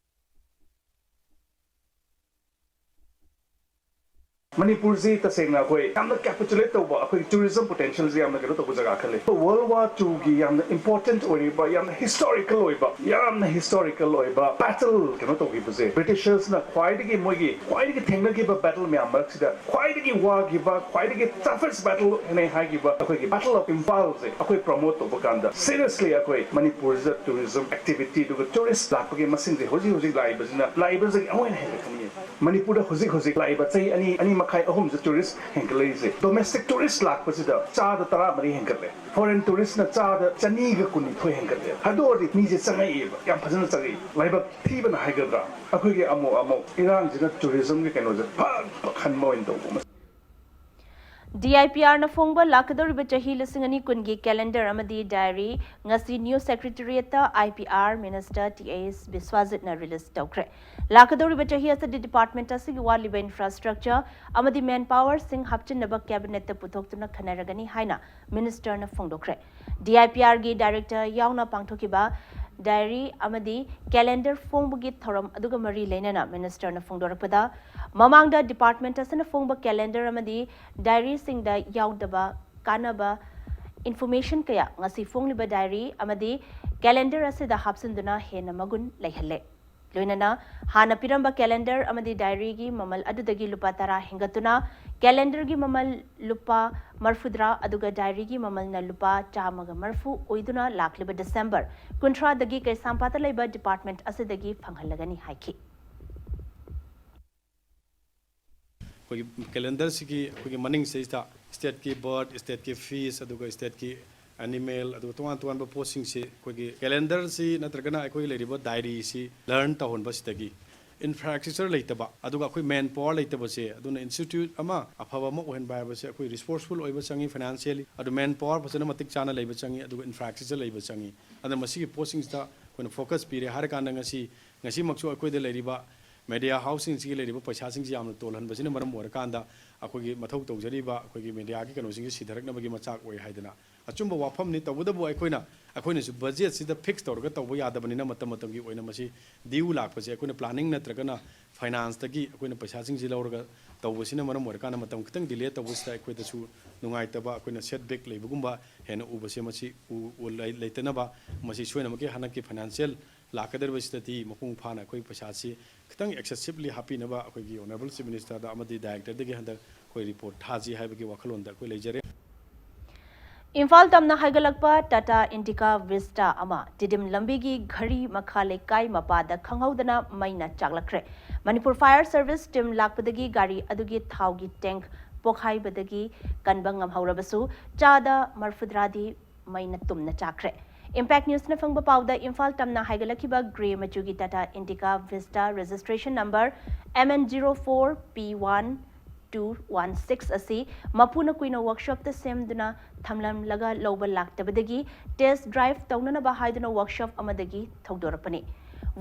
ꯃꯅꯤꯄꯨꯔꯁꯤ ꯇꯁꯦꯡꯅ ꯑꯩꯈꯣꯏ ꯌꯥꯝꯅ ꯀꯦꯄꯤꯆꯨꯂꯦꯠ ꯇꯧꯕ, ꯑꯩꯈꯣꯏꯒꯤ ꯇꯨꯔꯤꯖꯝ ꯄꯣꯇꯦꯟꯁꯤꯌꯦꯜꯁꯤ ꯌꯥꯝꯅ ꯀꯩꯅꯣ ꯇꯧꯕ ꯖꯒꯥ ꯈꯔ ꯂꯩ꯫ ꯋꯥꯔꯜ ꯋꯥꯔ ꯇꯨꯒꯤ ꯌꯥꯝꯅ ꯏꯝꯄꯣꯔꯇꯦꯟꯠ ꯑꯣꯏꯔꯤꯕ, ꯌꯥꯝꯅ ꯍꯤꯁꯇꯣꯔꯤꯀꯦꯜ ꯑꯣꯏꯕ, ꯌꯥꯝꯅ ꯍꯤꯁꯇꯣꯔꯤꯀꯦꯜ ꯑꯣꯏꯕ ꯕꯦꯇꯜ ꯀꯩꯅꯣ ꯇꯧꯈꯤꯕꯁꯦ, ꯕ꯭ꯔꯤꯇꯤꯁꯔꯁꯅ ꯈ꯭ꯋꯥꯏꯗꯒꯤ ꯃꯣꯏꯒꯤ ꯈ꯭ꯋꯥꯏꯗꯒꯤ ꯊꯦꯡꯅꯈꯤꯕ ꯕꯦꯇꯜ ꯃꯌꯥꯝ ꯃꯔꯛꯁꯤꯗ ꯈ꯭ꯋꯥꯏꯗꯒꯤ ꯋꯥꯈꯤꯕ, ꯈ꯭ꯋꯥꯏꯗꯒꯤ ꯇꯐꯦꯁ ꯕꯦꯇꯜ ꯍꯥꯏꯅ ꯍꯥꯏꯈꯤꯕ ꯑꯩꯈꯣꯏꯒꯤ ꯕꯦꯇꯜ ꯑꯣꯐ ꯏꯝꯐꯥꯜꯁꯦ ꯑꯩꯈꯣꯏ ꯄ꯭ꯔꯃꯣꯠ ꯇꯧꯕ ꯀꯥꯟꯗ, ꯁꯤꯔꯤꯌꯁꯂꯤ ꯑꯩꯈꯣꯏ ꯃꯅꯤꯄꯨꯔꯁꯤꯗ ꯇꯨꯔꯤꯖꯝ ꯑꯦꯛꯇꯤꯚꯤꯇꯤ ꯑꯗꯨꯒ ꯇꯨꯔꯤꯁ ꯂꯥꯛꯄꯒꯤ ꯃꯁꯤꯡꯁꯦ ꯍꯧꯖꯤꯛ ꯍꯧꯖꯤꯛ ꯂꯥꯛꯏꯕꯁꯤꯅ, ꯂꯥꯛꯏꯕꯁꯤꯗꯒꯤ ꯑꯃꯨꯛ ꯍꯦꯟꯅ ꯍꯦꯟꯒꯠꯀꯅꯤ꯫ ꯃꯅꯤꯄꯨꯔꯗ ꯍꯧꯖꯤꯛ ꯍꯧꯖꯤꯛ ꯂꯥꯛꯏꯕ ꯆꯍꯤ ꯑꯅꯤ, ꯑꯅꯤ ꯃꯈꯥꯏ, ꯑꯍꯨꯝꯁꯦ ꯇꯨꯔꯤꯁ ꯍꯦꯟꯒꯠꯂꯛꯏꯁꯦ, ꯗꯣꯃꯦꯁꯇꯤꯛ ꯇꯨꯔꯤꯁ ꯂꯥꯛꯄꯁꯤꯗ ꯆꯥꯗ ꯇꯔꯥꯃꯔꯤ ꯍꯦꯟꯒꯠꯂꯦ꯫ ꯐꯣꯔꯦꯟ ꯇꯨꯔꯤꯁꯅ ꯆꯥꯗ ꯆꯅꯤꯒ ꯀꯨꯟꯅꯤꯊꯣꯏ ꯍꯦꯟꯒꯠꯂꯦ꯫ ꯑꯗꯨ ꯑꯣꯏꯔꯗꯤ ꯃꯤꯁꯦ ꯆꯪꯉꯛꯏꯕ, ꯌꯥꯝ ꯐꯖꯅ ꯆꯪꯉꯛꯏ, ꯂꯥꯏꯕꯛ ꯊꯤꯕꯅ ꯍꯥꯏꯒꯗ꯭ꯔꯥ? ꯑꯩꯈꯣꯏꯒꯤ ꯑꯃꯨꯛ ꯑꯃꯨꯛ ꯏꯔꯥꯡꯁꯤꯅ ꯇꯨꯔꯤꯖꯝꯒꯤ ꯀꯩꯅꯣꯁꯦ ꯐꯛ ꯐꯛ ꯍꯟꯕ ꯑꯣꯏꯅ ꯇꯧꯕ ꯑꯃ꯫ DIPRꯅ ꯐꯣꯡꯕ ꯂꯥꯛꯀꯗꯧꯔꯤꯕ ꯆꯍꯤ ꯂꯤꯁꯤꯡ ꯑꯅꯤ ꯀꯨꯟꯒꯤ ꯀꯦꯂꯦꯟꯗꯔ ꯑꯃꯗꯤ ꯗꯥꯏꯔꯤ ꯉꯁꯤ ꯅ꯭ꯌꯨ ꯁꯦꯀ꯭ꯔꯦꯇꯔꯤꯌꯦꯠꯇ IPR ꯃꯤꯅꯤꯁꯇꯔ ꯇꯤ ꯑꯦꯁ ꯕꯤꯁ꯭ꯋꯥꯖꯤꯠꯅ ꯔꯤꯂꯤꯖ ꯇꯧꯈ꯭ꯔꯦ꯫ ꯂꯥꯛꯀꯗꯧꯔꯤꯕ ꯆꯍꯤ ꯑꯁꯤꯗ ꯗꯤꯄꯥꯔꯠꯃꯦꯟꯠ ꯑꯁꯤꯒꯤ ꯋꯥꯠꯂꯤꯕ ꯏꯟꯐ꯭ꯔꯥꯁ꯭ꯇ꯭ꯔꯛꯆꯔ ꯑꯃꯗꯤ ꯃꯦꯟ ꯄꯥꯋꯔꯁꯤꯡ ꯍꯥꯞꯆꯤꯟꯅꯕ ꯀꯦꯕꯤꯅꯦꯠꯇ ꯄꯨꯊꯣꯛꯇꯨꯅ ꯈꯟꯅꯔꯒꯅꯤ ꯍꯥꯏꯅ ꯃꯤꯅꯤꯁꯇꯔꯅ ꯐꯣꯡꯗꯣꯛꯈ꯭ꯔꯦ꯫ DIPRꯒꯤ ꯗꯥꯏꯔꯦꯛꯇꯔ ꯌꯥꯎꯅ ꯄꯥꯡꯊꯣꯛꯈꯤꯕ ꯗꯥꯏꯔꯤ ꯑꯃꯗꯤ ꯀꯦꯂꯦꯟꯗꯔ ꯐꯣꯡꯕꯒꯤ ꯊꯧꯔꯝ ꯑꯗꯨꯒ ꯃꯔꯤ ꯂꯩꯅꯅ ꯃꯤꯅꯤꯁꯇꯔꯅ ꯐꯣꯡꯗꯣꯔꯛꯄꯗ, ꯃꯃꯥꯡꯗ ꯗꯤꯄꯥꯔꯠꯃꯦꯟꯠ ꯑꯁꯤꯅ ꯐꯣꯡꯕ ꯀꯦꯂꯦꯟꯗꯔ ꯑꯃꯗꯤ ꯗꯥꯏꯔꯤꯁꯤꯡꯗ ꯌꯥꯎꯗꯕ ꯀꯥꯟꯅꯕ ꯏꯟꯐꯣꯔꯃꯦꯁꯟ ꯀꯌꯥ ꯉꯁꯤ ꯐꯣꯡꯂꯤꯕ ꯗꯥꯏꯔꯤ ꯑꯃꯗꯤ ꯀꯦꯂꯦꯟꯗꯔ ꯑꯁꯤꯗ ꯍꯥꯞꯆꯤꯟꯗꯨꯅ ꯍꯦꯟꯅ ꯃꯒꯨꯟ ꯂꯩꯍꯜꯂꯦ꯫ ꯂꯣꯏꯅꯅ ꯍꯥꯟꯅ ꯄꯤꯔꯝꯕ ꯀꯦꯂꯦꯟꯗꯔ ꯑꯃꯗꯤ ꯗꯥꯏꯔꯤꯒꯤ ꯃꯃꯜ ꯑꯗꯨꯗꯒꯤ ꯂꯨꯄꯥ ꯇꯔꯥ ꯍꯦꯟꯒꯠꯇꯨꯅ ꯀꯦꯂꯦꯟꯗꯔꯒꯤ ꯃꯃꯜ ꯂꯨꯄꯥ ꯃꯔꯐꯨꯇꯔꯥ ꯑꯗꯨꯒ ꯗꯥꯏꯔꯤꯒꯤ ꯃꯃꯜꯅ ꯂꯨꯄꯥ ꯆꯥꯝꯃꯒ ꯃꯔꯐꯨ ꯑꯣꯏꯗꯨꯅ ꯂꯥꯛꯂꯤꯕ ꯗꯤꯁꯦꯝꯕꯔ ꯀꯨꯟꯊ꯭ꯔꯥꯗꯒꯤ ꯀꯩꯁꯥꯝꯄꯥꯠꯇ ꯂꯩꯕ ꯗꯤꯄꯥꯔꯠꯃꯦꯟꯠ ꯑꯁꯤꯗꯒꯤ ꯐꯪꯍꯜꯂꯒꯅꯤ ꯍꯥꯏꯈꯤ꯫ ꯑꯩꯈꯣꯏꯒꯤ ꯀꯦꯂꯦꯟꯗꯔꯁꯤꯒꯤ ꯑꯩꯈꯣꯏꯒꯤ ꯃꯅꯤꯡꯁꯤꯗꯩꯁꯤꯗ ꯁ꯭ꯇꯦꯠꯀꯤ ꯕꯥꯔꯠ, ꯁ꯭ꯇꯦꯠꯀꯤ ꯐꯤꯁ, ꯑꯗꯨꯒ ꯁ꯭ꯇꯦꯠꯀꯤ ꯑꯦꯅꯤꯃꯦꯜ, ꯑꯗꯨꯒ ꯇꯣꯉꯥꯟ ꯇꯣꯉꯥꯟꯕ ꯄꯣꯠꯁꯤꯡꯁꯤ ꯑꯩꯈꯣꯏꯒꯤ ꯀꯦꯂꯦꯟꯗꯔꯁꯤ ꯅꯠꯇ꯭ꯔꯒꯅ ꯑꯩꯈꯣꯏꯒꯤ ꯂꯩꯔꯤꯕ ꯗꯥꯏꯔꯤꯁꯤ ꯂꯔꯟ ꯇꯧꯍꯟꯕꯁꯤꯗꯒꯤ ꯏꯟꯐ꯭ꯔꯥꯁ꯭ꯇ꯭ꯔꯛꯆꯔ ꯂꯩꯇꯕ, ꯑꯗꯨꯒ ꯑꯩꯈꯣꯏ ꯃꯦꯟ ꯄꯥꯋꯔ ꯂꯩꯇꯕꯁꯦ, ꯑꯗꯨꯅ ꯏꯟꯁꯇꯤꯇ꯭ꯌꯨꯠ ꯑꯃ ꯑꯐꯕ ꯑꯃ ꯑꯣꯏꯍꯟꯕ ꯍꯥꯏꯕꯁꯦ ꯑꯩꯈꯣꯏ ꯔꯤꯁꯣꯔꯁꯐꯨꯜ ꯑꯣꯏꯕ ꯆꯪꯉꯤ, ꯐꯥꯏꯅꯥꯟꯁꯤꯌꯦꯜꯂꯤ, ꯑꯗꯨ ꯃꯦꯟ ꯄꯥꯋꯔ ꯐꯖꯅ ꯃꯇꯤꯛ ꯆꯥꯅ ꯂꯩꯕ ꯆꯪꯉꯤ, ꯑꯗꯨꯒ ꯏꯟꯐ꯭ꯔꯥꯁ꯭ꯇ꯭ꯔꯛꯆꯔ ꯂꯩꯕ ꯆꯪꯉꯤ꯫ ꯑꯗꯨꯅ ꯃꯁꯤꯒꯤ ꯄꯣꯠꯁꯤꯡꯁꯤꯗ ꯑꯩꯈꯣꯏꯅ ꯐꯣꯀꯁ ꯄꯤꯔꯦ ꯍꯥꯏꯔꯀꯥꯟꯗ ꯉꯁꯤ, ꯉꯁꯤꯃꯛꯁꯨ ꯑꯩꯈꯣꯏꯗ ꯂꯩꯔꯤꯕ ꯃꯦꯗꯤꯌꯥ ꯍꯥꯎꯁꯁꯤꯡꯁꯤꯒꯤ ꯂꯩꯔꯤꯕ ꯄꯩꯁꯥꯁꯤꯡꯁꯤ ꯌꯥꯝꯅ ꯇꯣꯜꯍꯟꯕꯁꯤꯅ ꯃꯔꯝ ꯑꯣꯏꯔꯀꯥꯟꯗ ꯑꯩꯈꯣꯏꯒꯤ ꯃꯊꯧ ꯇꯧꯖꯔꯤꯕ ꯑꯩꯈꯣꯏꯒꯤ ꯃꯦꯗꯤꯌꯥꯒꯤ ꯀꯩꯅꯣꯁꯤꯡꯁꯦ ꯁꯤꯊꯔꯛꯅꯕꯒꯤ ꯃꯆꯥꯛ ꯑꯣꯏ ꯍꯥꯏꯗꯅ꯫ ꯑꯆꯨꯝꯕ ꯋꯥꯐꯝꯅꯤ꯫ ꯇꯧꯕꯇꯕꯨ ꯑꯩꯈꯣꯏꯅ, ꯑꯩꯈꯣꯏꯅꯁꯨ ꯕꯖꯦꯠꯁꯤꯗ ꯐꯤꯛꯁ ꯇꯧꯔꯒ ꯇꯧꯕ ꯌꯥꯗꯕꯅꯤꯅ ꯃꯇꯝ ꯃꯇꯝꯒꯤ ꯑꯣꯏꯅ ꯃꯁꯤ ꯗ꯭ꯌꯨ ꯂꯥꯛꯄꯁꯦ ꯑꯩꯈꯣꯏꯅ ꯄ꯭ꯂꯥꯅꯤꯡ ꯅꯠꯇ꯭ꯔꯒꯅ ꯐꯥꯏꯅꯥꯟꯁꯇꯒꯤ ꯑꯩꯈꯣꯏꯅ ꯄꯩꯁꯥꯁꯤꯡꯁꯤ ꯂꯧꯔꯒ ꯇꯧꯕꯁꯤꯅ ꯃꯔꯝ ꯑꯣꯏꯔꯀꯥꯟꯗ ꯃꯇꯝ ꯈꯤꯇꯪ ꯗꯤꯂꯦ ꯇꯧꯕꯁꯤꯗ ꯑꯩꯈꯣꯏꯗꯁꯨ ꯅꯨꯡꯉꯥꯏꯇꯕ, ꯑꯩꯈꯣꯏꯅ ꯁꯦꯠꯕꯦꯛ ꯂꯩꯕꯒꯨꯝꯕ ꯍꯦꯟꯅ ꯎꯕꯁꯦ ꯃꯁꯤ ꯎ-, ꯎ-, ꯂꯩ-, ꯂꯩꯇꯅꯕ ꯃꯁꯤ ꯁꯣꯏꯗꯅꯃꯛꯀꯤ ꯍꯟꯗꯛꯀꯤ ꯐꯥꯏꯅꯥꯟꯁꯤꯌꯦꯜ ꯂꯥꯛꯀꯗꯧꯔꯤꯕꯁꯤꯗꯗꯤ ꯃꯄꯨꯡ ꯐꯥꯅ ꯑꯩꯈꯣꯏ ꯄꯩꯁꯥꯁꯤ ꯈꯤꯇꯪ ꯑꯦꯛꯁꯦꯁꯤꯕꯂꯤ ꯍꯥꯞꯄꯤꯅꯕ ꯑꯩꯈꯣꯏꯒꯤ ꯑꯣꯅꯔꯦꯕꯜ ꯆꯤꯐ ꯃꯤꯅꯤꯁꯇꯔꯗ ꯑꯃꯗꯤ ꯗꯥꯏꯔꯦꯛꯇꯔꯗꯒꯤ ꯍꯟꯗꯛ ꯑꯩꯈꯣꯏ ꯔꯤꯄꯣꯔꯠ ꯊꯥꯁꯤ ꯍꯥꯏꯕꯒꯤ ꯋꯥꯈꯜꯂꯣꯟꯗ ꯑꯩꯈꯣꯏ ꯂꯩꯖꯔꯦ꯫ ꯏꯝꯐꯥꯜ ꯇꯝꯅ ꯍꯥꯏꯒꯠꯂꯛꯄ ꯇꯥꯇꯥ ꯏꯟꯗꯤꯀꯥ ꯚꯤꯁꯇꯥ ꯑꯃ ꯇꯤꯗꯤꯝ ꯂꯝꯕꯤꯒꯤ ꯘꯔꯤ ꯃꯈꯥ ꯂꯩꯀꯥꯏ ꯃꯄꯥꯗ ꯈꯪꯍꯧꯗꯅ ꯃꯩꯅ ꯆꯥꯛꯂꯛꯈ꯭ꯔꯦ꯫ ꯃꯅꯤꯄꯨꯔ ꯐꯥꯌꯔ ꯁꯔꯚꯤꯁ ꯇꯤꯝ ꯂꯥꯛꯄꯗꯒꯤ ꯒꯥꯔꯤ ꯑꯗꯨꯒꯤ ꯊꯥꯎꯒꯤ ꯇꯦꯡꯛ ꯄꯣꯈꯥꯏꯕꯗꯒꯤ ꯀꯟꯕ ꯉꯝꯍꯧꯔꯕꯁꯨ ꯆꯥꯗ ꯃꯔꯐꯨꯇꯔꯥꯗꯤ ꯃꯩꯅ ꯇꯨꯝꯅ ꯆꯥꯛꯈ꯭ꯔꯦ꯫ ꯏꯝꯄꯦꯛ ꯅ꯭ꯌꯨꯁꯅ ꯐꯪꯕ ꯄꯥꯎꯗ ꯏꯝꯐꯥꯜ ꯇꯝꯅ ꯍꯥꯏꯒꯠꯂꯛꯈꯤꯕ ꯒ꯭ꯔꯦ ꯃꯆꯨꯒꯤ Tata Indica Vista registration number M N zero four P one two one six ꯑꯁꯤ ꯃꯄꯨꯅ ꯀꯨꯏꯅ ꯋꯥꯔꯛꯁꯣꯞꯇ ꯁꯦꯝꯗꯨꯅ ꯊꯝꯂꯝꯂꯒ ꯂꯧꯕ ꯂꯥꯛꯇꯕꯗꯒꯤ ꯇꯦꯁ ꯗ꯭ꯔꯥꯏꯚ ꯇꯧꯅꯅꯕ ꯍꯥꯏꯗꯨꯅ ꯋꯥꯔꯛꯁꯣꯞ ꯑꯃꯗꯒꯤ ꯊꯧꯗꯣꯔꯛꯄꯅꯤ꯫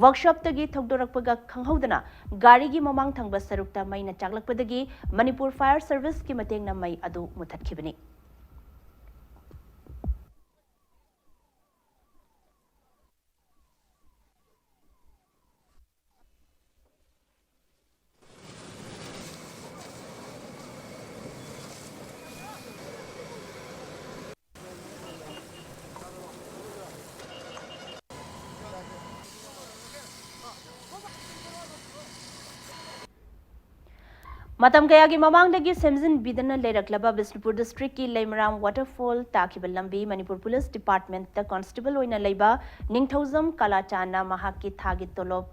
ꯋꯥꯔꯛꯁꯣꯞꯇꯒꯤ ꯊꯧꯗꯣꯔꯛꯄꯒ ꯈꯪꯍꯧꯗꯅ ꯒꯥꯔꯤꯒꯤ ꯃꯃꯥꯡ ꯊꯪꯕ ꯁꯔꯨꯛꯇ ꯃꯩꯅ ꯆꯥꯛꯂꯛꯄꯗꯒꯤ ꯃꯅꯤꯄꯨꯔ ꯐꯥꯌꯔ ꯁꯔꯚꯤꯁꯀꯤ ꯃꯇꯦꯡꯅ ꯃꯩ ꯑꯗꯨ ꯃꯨꯊꯠꯈꯤꯕꯅꯤ꯫ ꯃꯇꯝ ꯀꯌꯥꯒꯤ ꯃꯃꯥꯡꯗꯒꯤ ꯁꯦꯝꯖꯤꯟꯕꯤꯗꯅ ꯂꯩꯔꯛꯂꯕ ꯕꯤꯁꯅꯨꯄꯨꯔ ꯗꯤꯁꯇ꯭ꯔꯤꯛꯀꯤ ꯂꯩꯃꯔꯥꯝ ꯋꯥꯇꯔꯐꯣꯜ ꯇꯥꯈꯤꯕ ꯂꯝꯕꯤ ꯃꯅꯤꯄꯨꯔ ꯄꯨꯂꯤꯁ ꯗꯤꯄꯥꯔꯠꯃꯦꯟꯠꯇ ꯀꯣꯟꯁꯇꯦꯕꯜ ꯑꯣꯏꯅ ꯂꯩꯕ ꯅꯤꯡꯊꯧꯖꯝ ꯀꯂꯥꯆꯥꯟꯅ ꯃꯍꯥꯛꯀꯤ ꯊꯥꯒꯤ ꯇꯣꯂꯣꯞ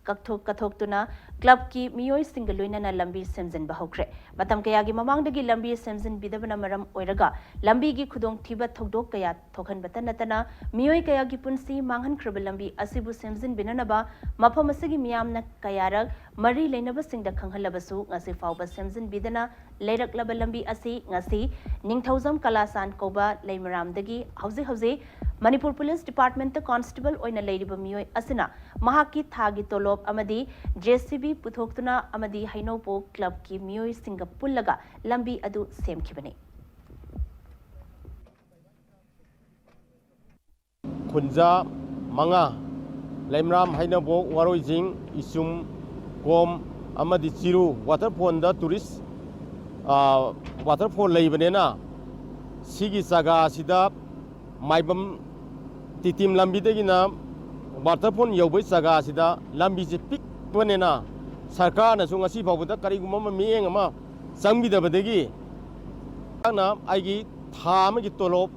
ꯀꯛꯊꯣꯛ-, ꯀꯠꯊꯣꯛꯇꯨꯅ ꯀ꯭ꯂꯕꯀꯤ ꯃꯤꯑꯣꯏꯁꯤꯡꯒ ꯂꯣꯏꯅꯅ ꯂꯝꯕꯤ ꯁꯦꯝꯖꯤꯟꯕ ꯍꯧꯈ꯭ꯔꯦ꯫ ꯃꯇꯝ ꯀꯌꯥꯒꯤ ꯃꯃꯥꯡꯗꯒꯤ ꯂꯝꯕꯤ ꯁꯦꯝꯖꯤꯟꯕꯤꯗꯕꯅ ꯃꯔꯝ ꯑꯣꯏꯔꯒ ꯂꯝꯕꯤꯒꯤ ꯈꯨꯗꯣꯡꯊꯤꯕ ꯊꯧꯗꯣꯛ ꯀꯌꯥ ꯊꯣꯛꯍꯟꯕꯇ ꯅꯠꯇꯅ ꯃꯤꯑꯣꯏ ꯀꯌꯥꯒꯤ ꯄꯨꯟꯁꯤ ꯃꯥꯡꯍꯟꯈ꯭ꯔꯕ ꯂꯝꯕꯤ ꯑꯁꯤꯕꯨ ꯁꯦꯝꯖꯤꯟꯕꯤꯅꯅꯕ ꯃꯐꯝ ꯑꯁꯤꯒꯤ ꯃꯤꯌꯥꯝꯅ ꯀꯌꯥꯔꯛ ꯃꯔꯤ ꯂꯩꯅꯕꯁꯤꯡꯗ ꯈꯪꯍꯜꯂꯕꯁꯨ ꯉꯁꯤ ꯐꯥꯎꯕ ꯁꯦꯝꯖꯤꯟꯕꯤꯗꯅ ꯂꯩꯔꯛꯂꯕ ꯂꯝꯕꯤ ꯑꯁꯤ ꯉꯁꯤ ꯅꯤꯡꯊꯧꯖꯝ ꯀꯂꯥꯆꯥꯟ ꯀꯧꯕ ꯂꯩꯃꯔꯥꯝꯗꯒꯤ ꯍꯧꯖꯤꯛ ꯍꯧꯖꯤꯛ ꯃꯅꯤꯄꯨꯔ ꯄꯨꯂꯤꯁ ꯗꯤꯄꯥꯔꯠꯃꯦꯟꯠꯇ ꯀꯣꯟꯁꯇꯦꯕꯜ ꯑꯣꯏꯅ ꯂꯩꯔꯤꯕ ꯃꯤꯑꯣꯏ ꯑꯁꯤꯅ ꯃꯍꯥꯛꯀꯤ ꯊꯥꯒꯤ ꯇꯣꯂꯣꯞ ꯑꯃꯗꯤ ꯖꯦ ꯁꯤ ꯕꯤ ꯄꯨꯊꯣꯛꯇꯨꯅ ꯑꯃꯗꯤ ꯍꯩꯅꯧꯄꯣꯛ ꯀ꯭ꯂꯕꯀꯤ ꯃꯤꯑꯣꯏꯁꯤꯡꯒ ꯄꯨꯜꯂꯒ ꯂꯝꯕꯤ ꯑꯗꯨ ꯁꯦꯝꯈꯤꯕꯅꯤ꯫ ꯈꯨꯟꯖꯥ ꯃꯉꯥ, ꯂꯩꯃꯔꯥꯝ, ꯍꯩꯅꯧꯄꯣꯛ, ꯋꯥꯔꯣꯏꯖꯤꯡ, ꯏꯆꯨꯝ, ꯀꯣꯝ ꯑꯃꯗꯤ ꯆꯤꯔꯨ ꯋꯥꯇꯔꯐꯣꯟꯗ ꯇꯨꯔꯤꯁ, ꯑ, ꯋꯥꯇꯔꯐꯣꯜ ꯂꯩꯕꯅꯤꯅ ꯁꯤꯒꯤ ꯖꯒꯥꯁꯤꯗ ꯃꯥꯏꯕꯝ ꯇꯤꯇꯤꯝ ꯂꯝꯕꯤꯗꯒꯤꯅ ꯋꯥꯇꯔꯐꯣꯜ ꯌꯧꯕꯒꯤ ꯖꯒꯥꯁꯤꯗ ꯂꯝꯕꯤꯁꯦ ꯄꯤꯛꯄꯅꯤꯅ ꯁꯔꯀꯥꯔꯅꯁꯨ ꯉꯁꯤ ꯐꯥꯎꯕꯗ ꯀꯔꯤꯒꯨꯝꯕ ꯑꯃ ꯃꯤꯠꯌꯦꯡ ꯑꯃ ꯆꯪꯕꯤꯗꯕꯗꯒꯤ ꯑꯩꯍꯥꯛꯅ ꯑꯩꯒꯤ ꯊꯥ ꯑꯃꯒꯤ ꯇꯣꯂꯣꯞ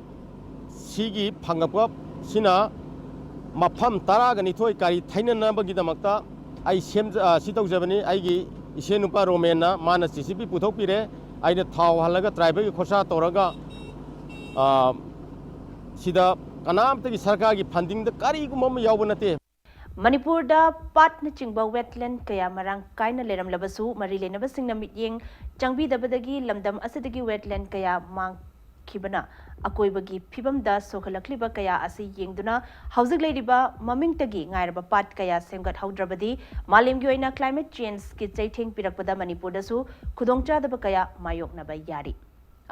ꯁꯤꯒꯤ ꯐꯪꯉꯛꯄ ꯁꯤꯅ ꯃꯐꯝ ꯇꯔꯥꯒ ꯅꯤꯊꯣꯏ ꯀꯥꯔꯤ ꯊꯩꯅꯅꯕꯒꯤꯗꯃꯛꯇ ꯑꯩ ꯁꯦꯝꯖ-, ꯑ, ꯁꯤ ꯇꯧꯖꯕꯅꯤ꯫ ꯑꯩꯒꯤ ꯏꯁꯦꯟ ꯅꯨꯄꯥ ꯔꯣꯃꯦꯟꯅ ꯃꯥꯅ ꯖꯦ ꯁꯤ ꯕꯤ ꯄꯨꯊꯣꯛꯄꯤꯔꯦ꯫ ꯑꯩꯅ ꯊꯥꯎ ꯍꯥꯜꯂꯒ ꯗ꯭ꯔꯥꯏꯚꯔꯒꯤ ꯈꯣꯔꯁꯥ ꯇꯧꯔꯒ, ꯑ, ꯁꯤꯗ ꯀꯅꯥꯝꯇꯒꯤ ꯁꯔꯀꯥꯔꯒꯤ ꯐꯟꯗꯤꯡꯗ ꯀꯔꯤꯒꯨꯝꯕ ꯑꯃ ꯌꯥꯎꯕ ꯅꯠꯇꯦ꯫ ꯃꯅꯤꯄꯨꯔꯗ ꯄꯥꯠꯅꯆꯤꯡꯕ ꯋꯦꯠꯂꯦꯟ ꯀꯌꯥ ꯃꯔꯥꯡ ꯀꯥꯏꯅ ꯂꯩꯔꯝꯂꯕꯁꯨ, ꯃꯔꯤ ꯂꯩꯅꯕꯁꯤꯡꯅ ꯃꯤꯠꯌꯦꯡ ꯆꯪꯕꯤꯗꯕꯗꯒꯤ ꯂꯝꯗꯝ ꯑꯁꯤꯗꯒꯤ ꯋꯦꯠꯂꯦꯟ ꯀꯌꯥ ꯃꯥꯡꯈꯤꯕꯅ ꯑꯀꯣꯏꯕꯒꯤ ꯐꯤꯕꯝꯗ ꯁꯣꯛꯍꯜꯂꯛꯂꯤꯕ ꯀꯌꯥ ꯑꯁꯤ ꯌꯦꯡꯗꯨꯅ, ꯍꯧꯖꯤꯛ ꯂꯩꯔꯤꯕ ꯃꯃꯤꯡꯇꯒꯤ ꯉꯥꯏꯔꯕ ꯄꯥꯠ ꯀꯌꯥ ꯁꯦꯝꯒꯠꯍꯧꯗ꯭ꯔꯕꯗꯤ, ꯃꯥꯂꯦꯝꯒꯤ ꯑꯣꯏꯅ ꯀ꯭ꯂꯥꯏꯃꯦꯠ ꯆꯦꯟꯖꯀꯤ ꯆꯩꯊꯦꯡ ꯄꯤꯔꯛꯄꯗ ꯃꯅꯤꯄꯨꯔꯗꯁꯨ ꯈꯨꯗꯣꯡꯆꯥꯗꯕ ꯀꯌꯥ ꯃꯥꯌꯣꯛꯅꯕ ꯌꯥꯔꯤ꯫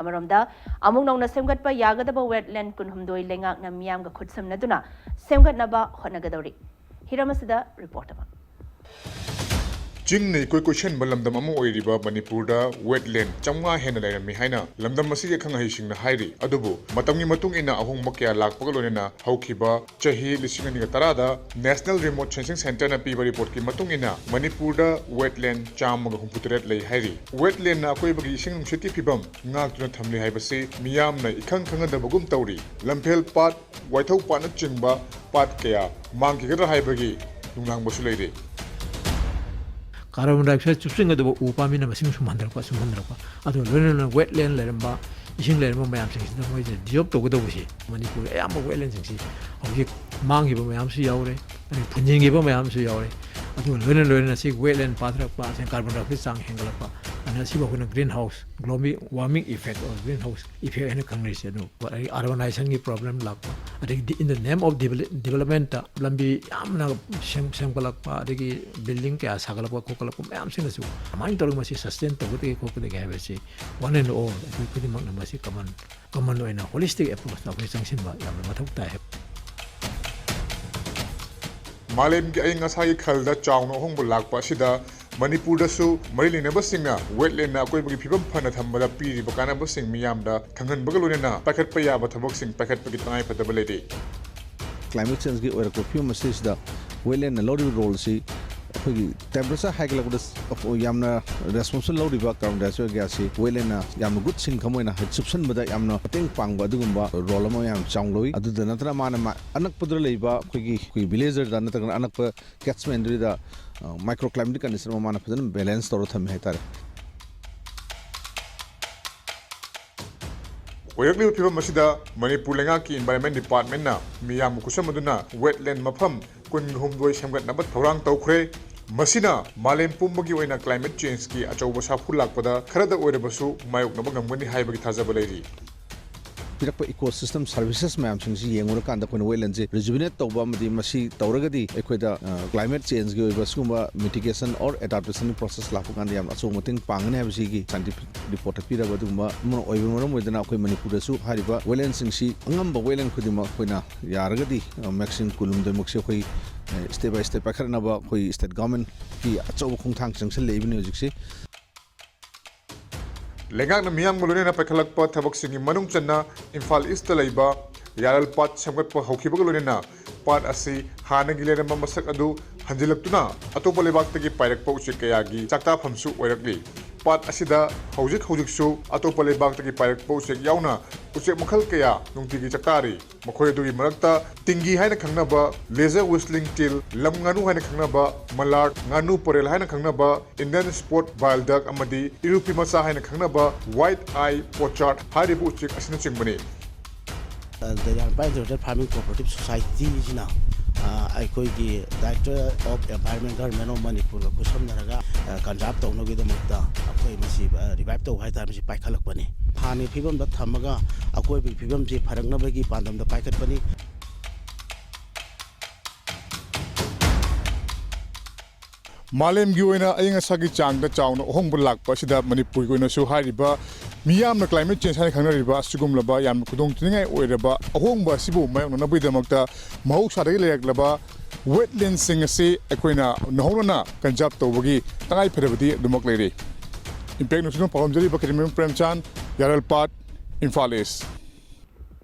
ꯑꯃꯔꯣꯝꯗ, ꯑꯃꯨꯛ ꯅꯧꯅ ꯁꯦꯝꯒꯠꯄ ꯌꯥꯒꯗꯕ ꯋꯦꯠꯂꯦꯟ ꯀꯨꯟꯍꯨꯝꯗꯣꯏ ꯂꯩꯉꯥꯛꯅ ꯃꯤꯌꯥꯝꯒ ꯈꯨꯠꯁꯝꯅꯗꯨꯅ ꯁꯦꯝꯒꯠꯅꯕ ꯍꯣꯠꯅꯒꯗꯧꯔꯤ꯫ ꯍꯤꯔꯝ ꯑꯁꯤꯗ ꯔꯤꯄꯣꯔꯠ ꯑꯃ꯫ ꯆꯤꯡꯅ ꯏꯀꯣꯏ ꯀꯣꯏꯁꯟꯕ ꯂꯝꯗꯝ ꯑꯃ ꯑꯣꯏꯔꯤꯕ ꯃꯅꯤꯄꯨꯔꯗ ꯋꯦꯠꯂꯦꯟ ꯆꯥꯝꯃꯉꯥ ꯍꯦꯟꯅ ꯂꯩꯔꯝꯃꯤ ꯍꯥꯏꯅ ꯂꯝꯗꯝ ꯑꯁꯤꯒꯤ ꯑꯈꯪ ꯑꯍꯩꯁꯤꯡꯅ ꯍꯥꯏꯔꯤ꯫ ꯑꯗꯨꯕꯨ ꯃꯇꯝꯒꯤ ꯃꯇꯨꯡ ꯏꯟꯅ ꯑꯍꯣꯡꯕ ꯀꯌꯥ ꯂꯥꯛꯄꯒ ꯂꯣꯏꯅꯅ ꯍꯧꯈꯤꯕ ꯆꯍꯤ ꯂꯤꯁꯤꯡ ꯑꯅꯤꯒ ꯇꯔꯥꯗ National Remote Sensing Centreꯅ ꯄꯤꯕ ꯔꯤꯄꯣꯔꯠꯀꯤ ꯃꯇꯨꯡ ꯏꯟꯅ ꯃꯅꯤꯄꯨꯔꯗ ꯋꯦꯠꯂꯦꯟ ꯆꯥꯝꯃꯒ ꯍꯨꯝꯐꯨꯇꯔꯦꯠ ꯂꯩ ꯍꯥꯏꯔꯤ꯫ ꯋꯦꯠꯂꯦꯟꯅ ꯑꯀꯣꯏꯕꯒꯤ ꯏꯁꯤꯡ ꯅꯨꯡꯁꯤꯠꯀꯤ ꯐꯤꯕꯝ ꯉꯥꯛꯇꯨꯅ ꯊꯝꯂꯤ ꯍꯥꯏꯕꯁꯤ ꯃꯤꯌꯥꯝꯅ ꯏꯈꯪ ꯈꯪꯅꯗꯕꯒꯨꯝ ꯇꯧꯔꯤ꯫ ꯂꯝꯐꯦꯜ ꯄꯥꯠ, ꯋꯥꯏꯊꯧ ꯄꯥꯠꯅꯆꯤꯡꯕ ꯄꯥꯠ ꯀꯌꯥ ꯃꯥꯡꯈꯤꯒꯗ꯭ꯔꯥ ꯍꯥꯏꯕꯒꯤ ꯅꯨꯡꯅꯥꯡꯕꯁꯨ ꯂꯩꯔꯤ꯫ ꯀꯥꯔꯕꯣꯟ ꯗꯥꯏꯑꯣꯛꯁꯥꯏꯗ ꯆꯨꯞꯁꯤꯟꯒꯗꯕ ꯎ ꯄꯥꯝꯕꯤꯅ ꯃꯁꯤꯡ ꯁꯨꯝꯍꯟꯊꯔꯛꯄ, ꯁꯨꯝꯍꯟꯊꯔꯛꯄ, ꯑꯗꯨꯒ ꯂꯣꯏꯅꯅ ꯋꯦꯠꯂꯦꯟ ꯂꯩꯔꯝꯕ, ꯏꯁꯤꯡ ꯂꯩꯔꯝꯕ ꯃꯌꯥꯝꯁꯤꯡꯁꯤꯗ ꯃꯣꯏꯁꯦ ꯗꯤꯖꯣꯜꯕ ꯇꯧꯒꯗꯧꯕꯁꯤ ꯃꯅꯤꯄꯨꯔꯒꯤ ꯑꯌꯥꯝꯕ ꯋꯦꯠꯂꯦꯟꯁꯤꯡꯁꯤ ꯍꯧꯖꯤꯛ ꯃꯥꯡꯈꯤꯕ ꯃꯌꯥꯝꯁꯨ ꯌꯥꯎꯔꯦ, ꯑꯗꯩ ꯐꯨꯟꯖꯤꯟꯈꯤꯕ ꯃꯌꯥꯝꯁꯨ ꯌꯥꯎꯔꯦ꯫ ꯑꯗꯨꯒ ꯂꯣꯏꯅ ꯂꯣꯏꯅꯅ ꯁꯤ ꯋꯦꯠꯂꯦꯟ ꯄꯥꯊꯔꯛꯄ, ꯑꯁꯤꯅ ꯀꯥꯔꯕꯣꯟ ꯗꯥꯏꯑꯣꯛꯁꯥꯏꯗ ꯆꯥꯡ ꯍꯦꯟꯒꯠꯂꯛꯄ, ꯑꯁꯤꯕꯨ ꯑꯩꯈꯣꯏꯅ green house, global warming effect or green house effect ꯍꯥꯏꯅ ꯈꯪꯅꯔꯤꯁꯦ꯫ ꯑꯗꯨ ꯑꯗꯒꯤ urbanization ꯒꯤ problem ꯂꯥꯛꯄ, ꯑꯗꯒꯤ in the name of development ꯇ ꯂꯝꯕꯤ ꯌꯥꯝꯅ ꯁꯦꯝ-, ꯁꯦꯝꯒꯠꯂꯛꯄ, ꯑꯗꯒꯤ building ꯀꯌꯥ ꯁꯥꯒꯠꯂꯛꯄ ꯈꯣꯠꯀꯠꯂꯛꯄ ꯃꯌꯥꯝꯁꯤꯅꯁꯨ ꯀꯃꯥꯏꯅ ꯇꯧꯔꯒ ꯃꯁꯤ sustain ꯇꯧꯒꯗꯒꯦ ꯈꯣꯠꯀꯗꯒꯦ ꯍꯥꯏꯕꯁꯤ one and all ꯑꯩꯈꯣꯏ ꯈꯨꯗꯤꯡꯃꯛꯅ ꯃꯁꯤ common, common ꯑꯣꯏꯅ holistic approach ꯇ ꯑꯩꯈꯣꯏ ꯆꯪꯁꯤꯟꯕ ꯌꯥꯝꯅ ꯃꯊꯧ ꯇꯥꯏ꯫ ꯃꯥꯂꯦꯝꯒꯤ ꯑꯏꯪ ꯑꯁꯥꯒꯤ ꯈꯜꯗ ꯆꯥꯎꯅ ꯑꯍꯣꯡꯕ ꯂꯥꯛꯄ ꯑꯁꯤꯗ ꯃꯅꯤꯄꯨꯔꯗꯁꯨ ꯃꯔꯤ ꯂꯩꯅꯕꯁꯤꯡꯅ wetland ꯅ ꯑꯀꯣꯏꯕꯒꯤ ꯐꯤꯕꯝ ꯐꯅ ꯊꯝꯕꯗ ꯄꯤꯔꯤꯕ ꯀꯥꯟꯅꯕꯁꯤꯡ ꯃꯤꯌꯥꯝꯗ ꯈꯪꯍꯟꯕꯒ ꯂꯣꯏꯅꯅ ꯄꯥꯏꯈꯠꯄ ꯌꯥꯕ ꯊꯕꯛꯁꯤꯡ ꯄꯥꯏꯈꯠꯄꯒꯤ ꯇꯉꯥꯏꯐꯗꯕ ꯂꯩꯔꯤ꯫ Climate change ꯒꯤ ꯑꯣꯏꯔꯛꯄ ꯐꯤꯕꯝ ꯑꯁꯤꯁꯤꯗ wetland ꯅ ꯂꯧꯔꯤꯕ role ꯁꯤ ꯑꯩꯈꯣꯏꯒꯤ temperature ꯍꯥꯏꯒꯠꯂꯛꯄꯗ ꯌꯥꯝꯅ responsible ꯂꯧꯔꯤꯕ carbon dioxide gas ꯁꯤ wetland ꯅ ꯌꯥꯝꯅ good ꯁꯤꯡꯈꯝ ꯑꯣꯏꯅ ꯆꯨꯞꯁꯤꯟꯕꯗ ꯌꯥꯝꯅ ꯃꯇꯦꯡ ꯄꯥꯡꯕ ꯑꯗꯨꯒꯨꯝꯕ role ꯑꯃ ꯌꯥꯝ ꯆꯥꯎꯅ ꯂꯧꯏ꯫ ꯑꯗꯨꯗ ꯅꯠꯇꯅ ꯃꯥꯅ ꯃꯥ-, ꯑꯅꯛꯄꯗ ꯂꯩꯕ ꯑꯩꯈꯣꯏꯒꯤ, ꯑꯩꯈꯣꯏꯒꯤ villager ꯗ ꯅꯠꯇ꯭ꯔꯒꯅ ꯑꯅꯛꯄ catchment ꯑꯗꯨꯗ, ꯑ, microclimatic condition ꯑꯃ ꯃꯥꯅ ꯐꯖꯅ balance ꯇꯧꯔ ꯊꯝꯃꯦ ꯍꯥꯏꯇꯥꯔꯦ꯫ ꯑꯣꯏꯔꯛꯂꯤꯕ ꯐꯤꯕꯝ ꯑꯁꯤꯗ ꯃꯅꯤꯄꯨꯔ ꯂꯩꯉꯥꯛꯀꯤ Environment Department ꯅ ꯃꯤꯌꯥꯝꯕꯨ ꯈꯨꯠꯁꯝꯅꯗꯨꯅ wetland ꯃꯐꯝ ꯀꯨꯟꯍꯨꯝꯗꯣꯏ ꯁꯦꯝꯒꯠꯅꯕ ꯊꯧꯔꯥꯡ ꯇꯧꯈ꯭ꯔꯦ꯫ ꯃꯁꯤꯅ ꯃꯥꯂꯦꯝ ꯄꯨꯝꯕꯒꯤ ꯑꯣꯏꯅ climate change ꯀꯤ ꯑꯆꯧꯕ ꯁꯥꯐꯨ ꯂꯥꯛꯄꯗ ꯈꯔꯗ ꯑꯣꯏꯔꯕꯁꯨ ꯃꯥꯌꯣꯛꯅꯕ ꯉꯝꯒꯅꯤ ꯍꯥꯏꯕꯒꯤ ꯊꯥꯖꯕ ꯂꯩꯔꯤ꯫ ꯄꯤꯔꯛꯄ ecosystem services ꯃꯌꯥꯝꯁꯤꯡꯁꯤ ꯌꯦꯡꯉꯨꯔꯀꯥꯟꯗ ꯑꯩꯈꯣꯏꯅ wetland ꯁꯦ rejuvenate ꯇꯧꯕ ꯑꯃꯗꯤ ꯃꯁꯤ ꯇꯧꯔꯒꯗꯤ ꯑꯩꯈꯣꯏꯗ, ꯑ, climate change ꯒꯤ ꯑꯣꯏꯕ ꯁꯤꯒꯨꯝꯕ mitigation or adaptation process ꯂꯥꯛꯄ ꯀꯥꯟꯗ ꯌꯥꯝꯅ ꯑꯆꯧꯕ ꯃꯇꯦꯡ ꯄꯥꯡꯒꯅꯤ ꯍꯥꯏꯕꯁꯤꯒꯤ scientific report ꯇ ꯄꯤꯔꯕ ꯑꯗꯨꯒꯨꯝꯕ ꯑꯃ ꯑꯣꯏꯕ ꯃꯔꯝ ꯑꯣꯏꯗꯅ ꯑꯩꯈꯣꯏ ꯃꯅꯤꯄꯨꯔꯗꯁꯨ ꯍꯥꯏꯔꯤꯕ wetland ꯁꯤꯡꯁꯤ ꯑꯉꯝꯕ wetland ꯈꯨꯗꯤꯡꯃꯛ ꯑꯩꯈꯣꯏꯅ ꯌꯥꯔꯒꯗꯤ, ꯑ, maximum ꯀꯨꯟꯍꯨꯝꯗꯣꯏꯃꯛꯁꯤ ꯑꯩꯈꯣꯏ, ꯑ, step by step ꯄꯥꯏꯈꯠꯅꯕ ꯑꯩꯈꯣꯏ state government ꯀꯤ ꯑꯆꯧꯕ ꯈꯣꯡꯊꯥꯡ ꯆꯪꯁꯤꯜꯂꯛꯏꯕꯅꯤ ꯍꯧꯖꯤꯛꯁꯤ꯫ ꯂꯩꯉꯥꯛꯅ ꯃꯤꯌꯥꯝꯒ ꯂꯣꯏꯅꯅ ꯄꯥꯏꯈꯠꯂꯛꯄ ꯊꯕꯛꯁꯤꯡꯒꯤ ꯃꯅꯨꯡ ꯆꯟꯅ ꯏꯝꯐꯥꯜ East ꯇ ꯂꯩꯕ ꯌꯥꯔꯜ ꯄꯥꯠ ꯁꯦꯝꯒꯠꯄ ꯍꯧꯈꯤꯕꯒ ꯂꯣꯏꯅꯅ ꯄꯥꯠ ꯑꯁꯤ ꯍꯥꯟꯅꯒꯤ ꯂꯩꯔꯝꯕ ꯃꯁꯛ ꯑꯗꯨ ꯍꯟꯖꯤꯜꯂꯛꯇꯨꯅ ꯑꯇꯣꯞꯄ ꯂꯩꯕꯥꯛꯇꯒꯤ ꯄꯥꯏꯔꯛꯄ ꯎꯆꯦꯛ ꯀꯌꯥꯒꯤ ꯆꯥꯛꯇꯥꯐꯝꯁꯨ ꯑꯣꯏꯔꯛꯂꯤ꯫ ꯄꯥꯠ ꯑꯁꯤꯗ ꯍꯧꯖꯤꯛ ꯍꯧꯖꯤꯛꯁꯨ ꯑꯇꯣꯞꯄ ꯂꯩꯕꯥꯛꯇꯒꯤ ꯄꯥꯏꯔꯛꯄ ꯎꯆꯦꯛ ꯌꯥꯎꯅ ꯎꯆꯦꯛ ꯃꯈꯜ ꯀꯌꯥ ꯅꯨꯡꯇꯤꯒꯤ ꯆꯥꯛꯇꯥꯔꯤ꯫ ꯃꯈꯣꯏ ꯑꯗꯨꯒꯤ ꯃꯔꯛꯇ ꯇꯤꯡꯒꯤ ꯍꯥꯏꯅ ꯈꯪꯅꯕ laser whistling teal, ꯂꯝ ꯉꯥꯅꯨ ꯍꯥꯏꯅ ꯈꯪꯅꯕ mallard, ꯉꯥꯅꯨ ꯄꯔꯦꯜ ꯍꯥꯏꯅ ꯈꯪꯅꯕ Indian spot wild duck ꯑꯃꯗꯤ ꯏꯔꯨꯞꯄꯤ ꯃꯆꯥ ꯍꯥꯏꯅ ꯈꯪꯅꯕ white eye pochard ꯍꯥꯏꯔꯤꯕ ꯎꯆꯦꯛ ꯑꯁꯤꯅꯆꯤꯡꯕꯅꯤ꯫ The Yaranpar Integrated Farming Cooperative Society ꯁꯤꯅ, ꯑ, ꯑꯩꯈꯣꯏꯒꯤ Director of Environment, Government of ꯃꯅꯤꯄꯨꯔꯒ ꯈꯨꯠꯁꯝꯅꯔꯒ, ꯑ, conserve ꯇꯧꯅꯕꯒꯤꯗꯃꯛꯇ ꯑꯩꯈꯣꯏ ꯃꯁꯤ ꯔꯤꯚꯥꯏꯞ ꯇꯧꯕ ꯍꯥꯏꯇꯥꯔꯦ, ꯃꯁꯤ ꯄꯥꯏꯈꯠꯂꯛꯄꯅꯤ꯫ ꯍꯥꯟꯅꯒꯤ ꯐꯤꯕꯝꯗ ꯊꯝꯃꯒ ꯑꯀꯣꯏꯕꯒꯤ ꯐꯤꯕꯝꯁꯤ ꯐꯔꯛꯅꯕꯒꯤ ꯄꯥꯟꯗꯝꯗ ꯄꯥꯏꯈꯠꯄꯅꯤ꯫ ꯃꯥꯂꯦꯝꯒꯤ ꯑꯣꯏꯅ ꯑꯏꯪ ꯑꯁꯥꯒꯤ ꯆꯥꯡꯗ ꯆꯥꯎꯅ ꯑꯍꯣꯡꯕ ꯂꯥꯛꯄ ꯑꯁꯤꯗ ꯃꯅꯤꯄꯨꯔꯒꯤ ꯑꯣꯏꯅꯁꯨ ꯍꯥꯏꯔꯤꯕ ꯃꯤꯌꯥꯝꯅ ꯀ꯭ꯂꯥꯏꯃꯦꯠ ꯆꯦꯟꯖ ꯍꯥꯏꯅ ꯈꯪꯅꯔꯤꯕ ꯑꯁꯤꯒꯨꯝꯂꯕ ꯌꯥꯝꯅ ꯈꯨꯗꯣꯡꯊꯤꯅꯤꯡꯉꯥꯏ ꯑꯣꯏꯔꯕ ꯑꯍꯣꯡꯕ ꯑꯁꯤꯕꯨ ꯃꯥꯌꯣꯛꯅꯅꯕꯒꯤꯗꯃꯛꯇ ꯃꯍꯧꯁꯥꯗꯒꯤ ꯂꯩꯔꯛꯂꯕ ꯋꯦꯠꯂꯦꯟꯁꯤꯡ ꯑꯁꯤ ꯑꯩꯈꯣꯏꯅ ꯅꯧꯍꯧꯅꯅ ꯀꯟꯖꯥꯔꯕ ꯇꯧꯕꯒꯤ ꯇꯉꯥꯏ ꯐꯗꯕꯗꯤ ꯑꯗꯨꯃꯛ ꯂꯩꯔꯤ꯫ ꯏꯝꯄꯦꯛ ꯅ꯭ꯌꯨꯁꯅ ꯄꯥꯎꯗꯝꯖꯔꯤꯕ ꯀꯦꯃꯦꯔꯥꯃꯦꯟ ꯄ꯭ꯔꯦꯝꯆꯥꯟ, ꯌꯥꯔꯜꯄꯥꯠ, ꯏꯝꯐꯥꯜ ꯏꯁ꯫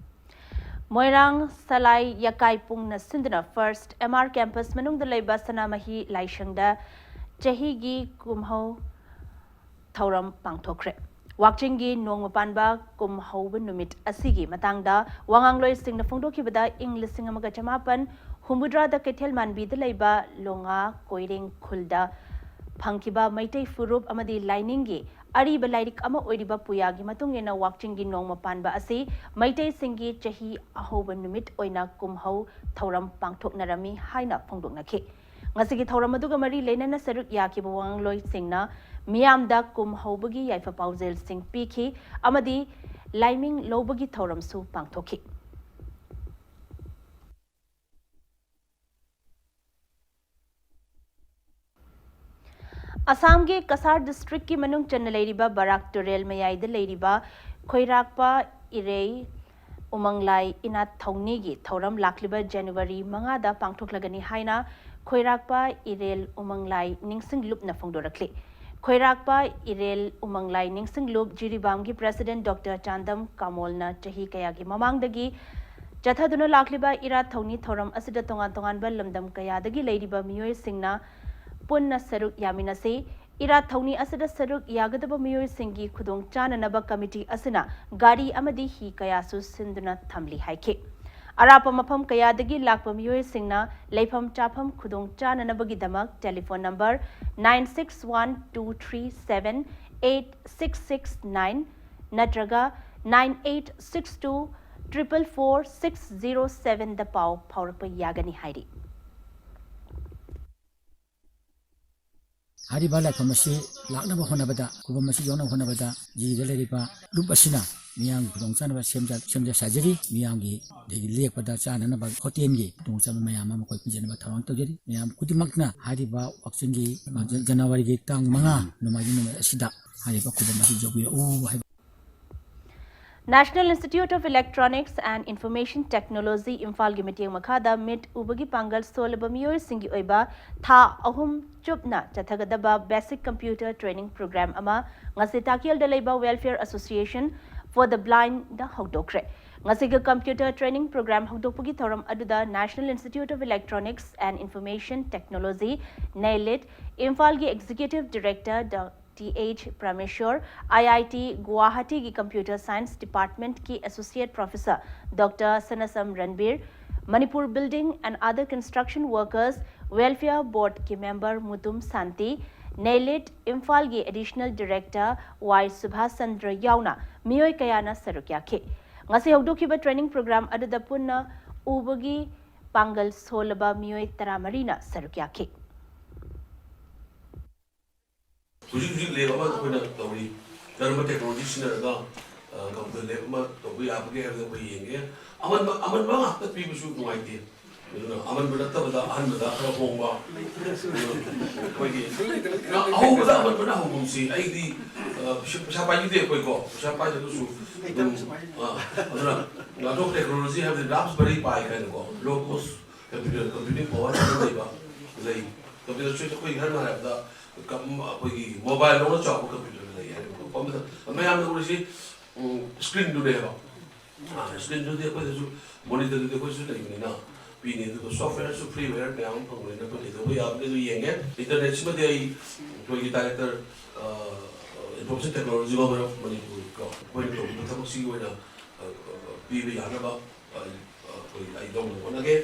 ꯃꯣꯏꯔꯥꯡ ꯁꯂꯥꯏ ꯌꯥꯀꯥꯏ ꯄꯨꯡꯅ ꯁꯤꯟꯗꯨꯅ ꯐꯥꯔꯁꯠ ꯑꯦꯝ ꯑꯥꯔ ꯀꯦꯝꯄꯁ ꯃꯅꯨꯡꯗ ꯂꯩꯕ ꯁꯅꯥꯃꯍꯤ ꯂꯥꯏꯁꯪꯗ ꯆꯍꯤꯒꯤ ꯀꯨꯝꯍꯧ ꯊꯧꯔꯝ ꯄꯥꯡꯊꯣꯛꯈ꯭ꯔꯦ꯫ ꯋꯥꯛꯆꯤꯡꯒꯤ ꯅꯣꯡꯃ ꯄꯥꯟꯕ ꯀꯨꯝ ꯍꯧꯕ ꯅꯨꯃꯤꯠ ꯑꯁꯤꯒꯤ ꯃꯇꯥꯡꯗ ꯋꯥꯉꯥꯡꯂꯣꯏꯁꯤꯡꯅ ꯐꯣꯡꯗꯣꯛꯈꯤꯕꯗ, ꯏꯪ ꯂꯤꯁꯤꯡ ꯑꯃꯒ ꯆꯃꯥꯄꯟ ꯍꯨꯝꯐꯨꯇꯔꯥꯗ ꯀꯩꯊꯦꯜ ꯃꯥꯟꯕꯤꯗ ꯂꯩꯕ ꯂꯣꯉꯥ ꯀꯣꯏꯔꯦꯡ ꯈꯨꯜꯗ ꯐꯪꯈꯤꯕ ꯃꯩꯇꯩ ꯐꯨꯔꯨꯞ ꯑꯃꯗꯤ ꯂꯥꯏꯅꯤꯡꯒꯤ ꯑꯔꯤꯕ ꯂꯥꯏꯔꯤꯛ ꯑꯃ ꯑꯣꯏꯔꯤꯕ ꯄꯨꯌꯥꯒꯤ ꯃꯇꯨꯡ ꯏꯟꯅ, ꯋꯥꯛꯆꯤꯡꯒꯤ ꯅꯣꯡꯃ ꯄꯥꯟꯕ ꯑꯁꯤ ꯃꯩꯇꯩꯁꯤꯡꯒꯤ ꯆꯍꯤ ꯑꯍꯧꯕ ꯅꯨꯃꯤꯠ ꯑꯣꯏꯅ ꯀꯨꯝꯍꯧ ꯊꯧꯔꯝ ꯄꯥꯡꯊꯣꯛꯅꯔꯝꯃꯤ ꯍꯥꯏꯅ ꯐꯣꯡꯗꯣꯛꯅꯈꯤ꯫ ꯉꯁꯤꯒꯤ ꯊꯧꯔꯝ ꯑꯗꯨꯒ ꯃꯔꯤ ꯂꯩꯅꯅ ꯁꯔꯨꯛ ꯌꯥꯈꯤꯕ ꯋꯥꯉꯥꯡꯂꯣꯏꯁꯤꯡꯅ ꯃꯤꯌꯥꯝꯗ ꯀꯨꯝ ꯍꯧꯕꯒꯤ ꯌꯥꯏꯐ ꯄꯥꯎꯖꯦꯜꯁꯤꯡ ꯄꯤꯈꯤ ꯑꯃꯗꯤ ꯂꯥꯏꯃꯤꯡ ꯂꯧꯕꯒꯤ ꯊꯧꯔꯝꯁꯨ ꯄꯥꯡꯊꯣꯛꯈꯤ꯫ ꯑꯁꯥꯝꯒꯤ ꯀꯁꯥꯔ ꯗꯤꯁꯇ꯭ꯔꯤꯛꯀꯤ ꯃꯅꯨꯡ ꯆꯟꯅ ꯂꯩꯔꯤꯕ ꯕꯔꯥꯛ ꯇꯨꯔꯦꯜ ꯃꯌꯥꯏꯗ ꯂꯩꯔꯤꯕ ꯈꯣꯏꯔꯥꯛꯄ ꯏꯔꯩ ꯎꯃꯪꯂꯥꯏ ꯏꯅꯥꯠ ꯊꯧꯅꯤꯒꯤ ꯊꯧꯔꯝ ꯂꯥꯛꯂꯤꯕ ꯖꯅꯋꯥꯔꯤ ꯃꯉꯥꯗ ꯄꯥꯡꯊꯣꯛꯂꯒꯅꯤ ꯍꯥꯏꯅ ꯈꯣꯏꯔꯥꯛꯄ ꯏꯔꯦꯜ ꯎꯃꯪꯂꯥꯏ ꯅꯤꯡꯁꯤꯡ ꯂꯨꯞꯅ ꯐꯣꯡꯗꯣꯔꯛꯂꯤ꯫ ꯈꯣꯏꯔꯥꯛꯄ ꯏꯔꯦꯜ ꯎꯃꯪꯂꯥꯏ ꯅꯤꯡꯁꯤꯡ ꯂꯨꯞ ꯖꯤꯔꯤꯕꯥꯝꯒꯤ ꯄ꯭ꯔꯦꯁꯤꯗꯦꯟꯠ ꯗꯣꯛꯇꯔ ꯆꯥꯟꯗꯝ ꯀꯥꯃꯣꯜꯅ ꯆꯍꯤ ꯀꯌꯥꯒꯤ ꯃꯃꯥꯡꯗꯒꯤ ꯆꯠꯊꯗꯨꯅ ꯂꯥꯛꯂꯤꯕ ꯏꯔꯥꯠ ꯊꯧꯅꯤ ꯊꯧꯔꯝ ꯑꯁꯤꯗ ꯇꯣꯉꯥꯟ ꯇꯣꯉꯥꯟꯕ ꯂꯝꯗꯝ ꯀꯌꯥꯗꯒꯤ ꯂꯩꯔꯤꯕ ꯃꯤꯑꯣꯏꯁꯤꯡꯅ ꯄꯨꯟꯅ ꯁꯔꯨꯛ ꯌꯥꯃꯤꯟꯅꯁꯤ꯫ ꯏꯔꯥꯠ ꯊꯧꯅꯤ ꯑꯁꯤꯗ ꯁꯔꯨꯛ ꯌꯥꯒꯗꯕ ꯃꯤꯑꯣꯏꯁꯤꯡꯒꯤ ꯈꯨꯗꯣꯡ ꯆꯥꯅꯅꯕ ꯀꯃꯤꯇꯤ ꯑꯁꯤꯅ ꯒꯥꯔꯤ ꯑꯃꯗꯤ ꯍꯤ ꯀꯌꯥꯁꯨ ꯁꯤꯟꯗꯨꯅ ꯊꯝꯂꯤ ꯍꯥꯏꯈꯤ꯫ ꯑꯔꯥꯞꯄ ꯃꯐꯝ ꯀꯌꯥꯗꯒꯤ ꯂꯥꯛꯄ ꯃꯤꯑꯣꯏꯁꯤꯡꯅ ꯂꯩꯐꯝ ꯆꯥꯐꯝ ꯈꯨꯗꯣꯡ ꯆꯥꯅꯅꯕꯒꯤꯗꯃꯛ telephone number nine six one two three seven eight six six nine ꯅꯠꯇ꯭ꯔꯒ nine eight six two triple four six zero sevenꯗ ꯄꯥꯎ ꯐꯥꯎꯔꯛꯄ ꯌꯥꯒꯅꯤ ꯍꯥꯏꯔꯤ꯫ ꯍꯥꯏꯔꯤꯕ ꯂꯥꯏꯐꯝ ꯑꯁꯤ ꯂꯥꯛꯅꯕ ꯍꯣꯠꯅꯕꯗ, ꯈꯨꯕꯝ ꯑꯁꯤ ꯌꯧꯅꯕ ꯍꯣꯠꯅꯕꯗ ꯖꯤꯔꯤꯗ ꯂꯩꯔꯤꯕ ꯂꯨꯞ ꯑꯁꯤꯅ ꯃꯤꯌꯥꯝꯒꯤ ꯈꯨꯗꯣꯡꯆꯥꯅꯕ ꯁꯦꯝꯖ-, ꯁꯦꯝꯖ ꯁꯥꯖꯔꯤ꯫ ꯃꯤꯌꯥꯝꯒꯤ ꯑꯗꯒꯤ ꯂꯦꯛꯄꯗ ꯆꯥꯅꯅꯕ ꯍꯣꯇꯦꯜꯒꯤ ꯈꯨꯗꯣꯡꯆꯥꯕ ꯃꯌꯥꯝ ꯑꯃ ꯑꯩꯈꯣꯏ ꯄꯤꯖꯅꯕ ꯊꯧꯔꯥꯡ ꯇꯧꯖꯔꯤ꯫ ꯃꯌꯥꯝ ꯈꯨꯗꯤꯡꯃꯛꯅ ꯍꯥꯏꯔꯤꯕ ꯋꯥꯛꯆꯤꯡꯒꯤ ꯖꯅꯋꯥꯔꯤꯒꯤ ꯇꯥꯡ ꯃꯉꯥ ꯅꯣꯡꯃꯥꯏꯖꯤꯡ ꯅꯨꯃꯤꯠ ꯑꯁꯤꯗ ꯍꯥꯏꯔꯤꯕ ꯈꯨꯕꯝ ꯑꯁꯤ ꯌꯧꯕꯤꯔꯛꯎ ꯍꯥꯏꯕ꯫ National Institute of Electronics and Information Technology, ꯏꯝꯐꯥꯜꯒꯤ ꯃꯤꯠꯌꯦꯡ ꯃꯈꯥꯗ ꯃꯤꯠ ꯎꯕꯒꯤ ꯄꯥꯡꯒꯜ ꯁꯣꯜꯂꯕ ꯃꯤꯑꯣꯏꯁꯤꯡꯒꯤ ꯑꯣꯏꯕ ꯊꯥ ꯑꯍꯨꯝ ꯆꯨꯞꯅ ꯆꯠꯊꯒꯗꯕ Basic Computer Training Program ꯑꯃ ꯉꯁꯤ ꯇꯥꯀꯦꯜꯗ ꯂꯩꯕ Welfare Association for the Blindꯗ ꯍꯧꯗꯣꯛꯈ꯭ꯔꯦ꯫ ꯉꯁꯤꯒꯤ Computer Training Program ꯍꯧꯗꯣꯛꯄꯒꯤ ꯊꯧꯔꯝ ꯑꯗꯨꯗ National Institute of Electronics and Information Technology, NIELIT, ꯏꯝꯐꯥꯜꯒꯤ Executive Director ꯗ T H Pramesor, I I T ꯒꯨꯋꯥꯍꯥꯇꯤꯒꯤ Computer Science Departmentꯀꯤ Associate Professor Doctor Sanasam Ranbir, Manipur Building and Other Construction Workers Welfare Boardꯀꯤ member Mutum Shanti, NIELIT ꯏꯝꯐꯥꯜꯒꯤ Additional Director Y Subhash Chandra ꯌꯥꯎꯅ ꯃꯤꯑꯣꯏ ꯀꯌꯥꯅ ꯁꯔꯨꯛ ꯌꯥꯈꯤ꯫ ꯉꯁꯤ ꯍꯧꯗꯣꯛꯈꯤꯕ training program ꯑꯗꯨꯗ ꯄꯨꯟꯅ ꯎꯕꯒꯤ ꯄꯥꯡꯒꯜ ꯁꯣꯜꯂꯕ ꯃꯤꯑꯣꯏ ꯇꯔꯥꯃꯔꯤꯅ ꯁꯔꯨꯛ ꯌꯥꯈꯤ꯫ ꯍꯧꯖꯤꯛ ꯍꯧꯖꯤꯛ ꯂꯦꯕ ꯑꯃ ꯑꯩꯈꯣꯏꯅ ꯇꯧꯔꯤ, ꯀꯔꯝꯕ ꯇꯦꯛꯅꯣꯂꯣꯖꯤ ꯁꯤꯖꯤꯟꯅꯔꯒ ꯀꯝꯄ꯭ꯌꯨꯇꯔ ꯂꯦꯕ ꯑꯃ ꯇꯧꯕ ꯌꯥꯕꯒꯦ ꯍꯥꯏꯕꯗꯣ ꯑꯩꯈꯣꯏ ꯌꯦꯡꯒꯦ꯫ ꯑꯃꯟꯕ ꯑꯃꯟꯕ ꯉꯥꯛꯇ ꯄꯤꯕꯁꯨ ꯅꯨꯡꯉꯥꯏꯇꯦ, ꯑꯗꯨꯅ ꯑꯃꯟꯕ ꯅꯠꯇꯕꯗ ꯑꯍꯟꯕꯗ ꯈꯔ ꯍꯣꯡꯕ ꯑꯩꯈꯣꯏꯒꯤ ꯑꯍꯧꯕꯗ ꯑꯃꯟꯕꯅ ꯍꯧꯒꯨꯝꯁꯤ꯫ ꯑꯩꯗꯤ ꯄꯩꯁꯥ ꯄꯥꯏꯕꯤꯗꯦ ꯑꯩꯈꯣꯏꯀꯣ, ꯄꯩꯁꯥ ꯄꯥꯏꯗ꯭ꯔꯒꯁꯨ ꯑꯗꯨꯝ, ꯑꯗꯨꯅ ꯉꯥꯛꯊꯣꯛ ꯇꯦꯛꯅꯣꯂꯣꯖꯤ ꯍꯥꯏꯕꯗꯤ ꯔꯥꯁꯕꯦꯔꯤ ꯄꯥꯏ ꯀꯥꯏꯅꯀꯣ, ꯂꯣ ꯀꯣꯁ ꯀꯝꯄ꯭ꯌꯨꯇꯔ ꯀꯝꯄ꯭ꯌꯨꯇꯤꯡ ꯄꯋꯥꯔ ꯂꯩꯕ ꯂꯩ꯫ ꯀꯝꯄ꯭ꯌꯨꯇꯔ ꯁ꯭ꯋꯤꯠꯆ ꯑꯩꯈꯣꯏ ꯍꯥꯏꯅ ꯍꯥꯏꯔꯕꯗ ꯑꯩꯈꯣꯏꯒꯤ ꯃꯣꯕꯥꯏꯜꯗꯧꯅ ꯆꯥꯎꯕ ꯀꯝꯄ꯭ꯌꯨꯇꯔ ꯂꯩ ꯍꯥꯏꯔꯤꯕꯀꯣ꯫ ꯃꯌꯥꯝꯅ ꯎꯔꯤꯁꯤ ꯁ꯭ꯀ꯭ꯔꯤꯟꯗꯨꯅꯦꯕ꯫ ꯁ꯭ꯀ꯭ꯔꯤꯟꯗꯨꯗꯤ ꯑꯩꯈꯣꯏꯗꯁꯨ, ꯃꯣꯅꯤꯇꯔꯗꯨꯗꯤ ꯑꯩꯈꯣꯏꯁꯨ ꯂꯩꯕꯅꯤꯅ ꯄꯤꯅꯤ, ꯑꯗꯨꯒ ꯁꯣꯐꯋꯦꯌꯔꯁꯨ ꯐ꯭ꯔꯤꯋꯦꯌꯔ ꯃꯌꯥꯝ ꯑꯃ ꯐꯪꯕꯅꯤꯅ ꯑꯩꯈꯣꯏ ꯀꯩꯗꯧꯕ ꯌꯥꯕꯒꯦ ꯑꯗꯨ ꯌꯦꯡꯉꯦ꯫ ꯏꯟꯇꯔꯅꯦꯠꯁꯤꯃꯗꯤ ꯑꯩ ꯑꯩꯈꯣꯏꯒꯤ director information technology government of Manipur ꯀꯣ, ꯑꯩꯈꯣꯏꯅ ꯇꯧꯔꯤꯕ ꯊꯕꯛꯁꯤꯒꯤ ꯑꯣꯏꯅ ꯄꯤꯕ ꯌꯥꯅꯕ ꯑꯩ ꯑꯩꯈꯣꯏ ꯑꯩ ꯂꯧꯅꯕ ꯍꯣꯠꯅꯒꯦ꯫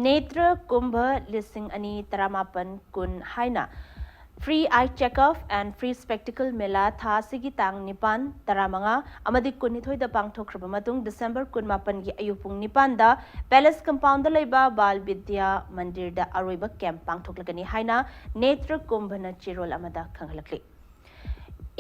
ꯅꯦꯇ꯭ꯔ ꯀꯨꯝꯚ ꯂꯤꯁꯤꯡ ꯑꯅꯤ ꯇꯔꯥꯃꯥꯄꯟ ꯀꯨꯟ ꯍꯥꯏꯅ Free Eye Checkup and Free Spectacle Mela ꯊꯥ ꯑꯁꯤꯒꯤ ꯇꯥꯡ ꯅꯤꯄꯥꯟ, ꯇꯔꯥꯃꯉꯥ ꯑꯃꯗꯤ ꯀꯨꯟꯅꯤꯊꯣꯏꯗ ꯄꯥꯡꯊꯣꯛꯈ꯭ꯔꯕ ꯃꯇꯨꯡ, ꯗꯤꯁꯦꯝꯕꯔ ꯀꯨꯟꯃꯥꯄꯟꯒꯤ ꯑꯌꯨꯛ ꯄꯨꯡ ꯅꯤꯄꯥꯟꯗ Palace Compoundꯗ ꯂꯩꯕ ꯕꯥꯜ ꯕꯤꯗ꯭ꯌꯥ ꯃꯟꯗꯤꯔꯗ ꯑꯔꯣꯏꯕ ꯀꯦꯝꯞ ꯄꯥꯡꯊꯣꯛꯂꯒꯅꯤ ꯍꯥꯏꯅ ꯅꯦꯇ꯭ꯔ ꯀꯨꯝꯚꯅ ꯆꯦꯔꯣꯜ ꯑꯃꯗ ꯈꯪꯍꯜꯂꯛꯂꯤ꯫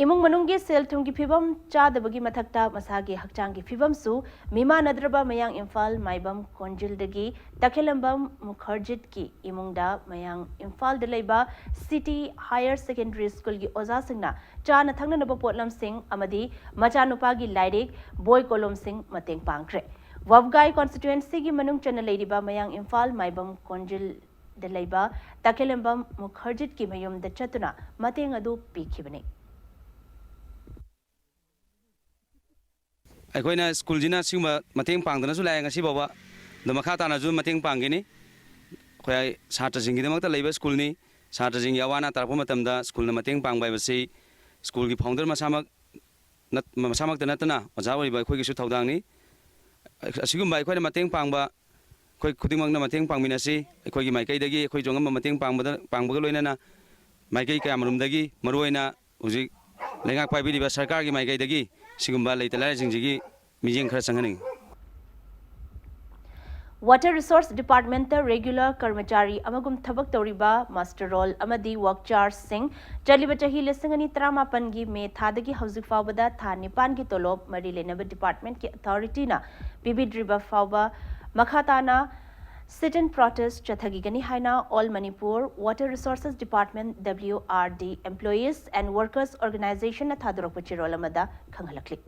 ꯏꯃꯨꯡ ꯃꯅꯨꯡꯒꯤ ꯁꯦꯜ ꯊꯨꯝꯒꯤ ꯐꯤꯕꯝ ꯆꯥꯗꯕꯒꯤ ꯃꯊꯛꯇ ꯃꯁꯥꯒꯤ ꯍꯛꯆꯥꯡꯒꯤ ꯐꯤꯕꯝꯁꯨ ꯃꯤꯃꯥꯟꯅꯗ꯭ꯔꯕ ꯃꯌꯥꯡ ꯏꯝꯐꯥꯜ ꯃꯥꯏꯕꯝ ꯀꯣꯟꯖꯤꯜꯗꯒꯤ ꯇꯈꯦꯂꯝꯕꯝ ꯃꯨꯈꯔꯖꯤꯠꯀꯤ ꯏꯃꯨꯡꯗ ꯃꯌꯥꯡ ꯏꯝꯐꯥꯜꯗ ꯂꯩꯕ City Higher Secondary Schoolꯒꯤ ꯑꯣꯖꯥꯁꯤꯡꯅ ꯆꯥꯅ ꯊꯛꯅꯅꯕ ꯄꯣꯠꯂꯝꯁꯤꯡ ꯑꯃꯗꯤ ꯃꯆꯥꯅꯨꯄꯥꯒꯤ ꯂꯥꯏꯔꯤꯛ, ꯕꯣꯏ ꯀꯣꯂꯣꯝꯁꯤꯡ ꯃꯇꯦꯡ ꯄꯥꯡꯈ꯭ꯔꯦ꯫ ꯋꯥꯕꯒꯥꯏ constituencyꯒꯤ ꯃꯅꯨꯡ ꯆꯟꯅ ꯂꯩꯔꯤꯕ ꯃꯌꯥꯡ ꯏꯝꯐꯥꯜ ꯃꯥꯏꯕꯝ ꯀꯣꯟꯖꯤꯜꯗ ꯂꯩꯕ ꯇꯈꯦꯂꯝꯕꯝ ꯃꯨꯈꯔꯖꯤꯠꯀꯤ ꯃꯌꯨꯝꯗ ꯆꯠꯇꯨꯅ ꯃꯇꯦꯡ ꯑꯗꯨ ꯄꯤꯈꯤꯕꯅꯤ꯫ ꯑꯩꯈꯣꯏꯅ ꯁ꯭ꯀꯨꯜꯁꯤꯅ ꯁꯤꯒꯨꯝꯕ ꯃꯇꯦꯡ ꯄꯥꯡꯗꯅꯁꯨ ꯂꯥꯛꯑꯦ ꯉꯁꯤ ꯐꯥꯎꯕ꯫ ꯑꯗꯣ ꯃꯈꯥ ꯇꯥꯅꯁꯨ ꯃꯇꯦꯡ ꯄꯥꯡꯒꯅꯤ꯫ ꯑꯩꯈꯣꯏ ꯁꯥꯇ꯭ꯔꯁꯤꯡꯒꯤꯗꯃꯛꯇ ꯂꯩꯕ ꯁ꯭ꯀꯨꯜꯅꯤ꯫ ꯁꯥꯇ꯭ꯔꯁꯤꯡꯒꯤ ꯑꯋꯥ ꯑꯅꯥ ꯇꯥꯔꯛꯄ ꯃꯇꯝꯗ ꯁ꯭ꯀꯨꯜꯅ ꯃꯇꯦꯡ ꯄꯥꯡꯕ ꯍꯥꯏꯕꯁꯤ ꯁ꯭ꯀꯨꯜꯒꯤ founder ꯃꯁꯥꯃꯛ ꯅꯠ-, ꯃꯁꯥꯃꯛꯇ ꯅꯠꯇꯅ ꯑꯣꯖꯥ ꯑꯣꯏꯔꯤꯕ ꯑꯩꯈꯣꯏꯒꯤꯁꯨ ꯊꯧꯗꯥꯡꯅꯤ꯫ ꯑꯁꯤꯒꯨꯝꯕ ꯑꯩꯈꯣꯏꯅ ꯃꯇꯦꯡ ꯄꯥꯡꯕ, ꯑꯩꯈꯣꯏ ꯈꯨꯗꯤꯡꯃꯛꯅ ꯃꯇꯦꯡ ꯄꯥꯡꯃꯤꯟꯅꯁꯤ꯫ ꯑꯩꯈꯣꯏꯒꯤ ꯃꯥꯏꯀꯩꯗꯒꯤ ꯑꯩꯈꯣꯏꯁꯨ ꯑꯉꯝꯕ ꯃꯇꯦꯡ ꯄꯥꯡꯕꯗ, ꯄꯥꯡꯕꯒ ꯂꯣꯏꯅꯅ ꯃꯥꯏꯀꯩ ꯀꯌꯥꯃꯔꯨꯝꯗꯒꯤ, ꯃꯔꯨꯑꯣꯏꯅ ꯍꯧꯖꯤꯛ ꯂꯩꯉꯥꯛ ꯄꯥꯏꯕꯤꯔꯤꯕ ꯁꯔꯀꯥꯔꯒꯤ ꯃꯥꯏꯀꯩꯗꯒꯤ ꯁꯤꯒꯨꯝꯕ ꯂꯩꯇ ꯂꯥꯏꯔꯁꯤꯡꯁꯤꯒꯤ ꯃꯤꯠꯌꯦꯡ ꯈꯔ ꯆꯪꯍꯟꯅꯤꯡꯏ꯫ Water Resource Departmentꯇ regular ꯀꯔꯃꯆꯥꯔꯤ ꯑꯃꯒꯨꯝ ꯊꯕꯛ ꯇꯧꯔꯤꯕ muster roll ꯑꯃꯗꯤ work chargeꯁꯤꯡ ꯆꯠꯂꯤꯕ ꯆꯍꯤ ꯂꯤꯁꯤꯡ ꯑꯅꯤ ꯇꯔꯥꯃꯥꯄꯟꯒꯤ ꯃꯦ ꯊꯥꯗꯒꯤ ꯍꯧꯖꯤꯛ ꯐꯥꯎꯕꯗ ꯊꯥ ꯅꯤꯄꯥꯟꯒꯤ ꯇꯣꯂꯣꯞ ꯃꯔꯤ ꯂꯩꯅꯕ departmentꯀꯤ authorityꯅ ꯄꯤꯕꯤꯗ꯭ꯔꯤꯕ ꯐꯥꯎꯕ ꯃꯈꯥ ꯇꯥꯅ sit-in protest ꯆꯠꯊꯈꯤꯒꯅꯤ ꯍꯥꯏꯅ All Manipur Water Resources Department, W R D, Employees and Workers Organizationꯅ ꯊꯥꯗꯣꯔꯛꯄ ꯆꯦꯔꯣꯜ ꯑꯃꯗ ꯈꯪꯍꯜꯂꯛꯂꯤ꯫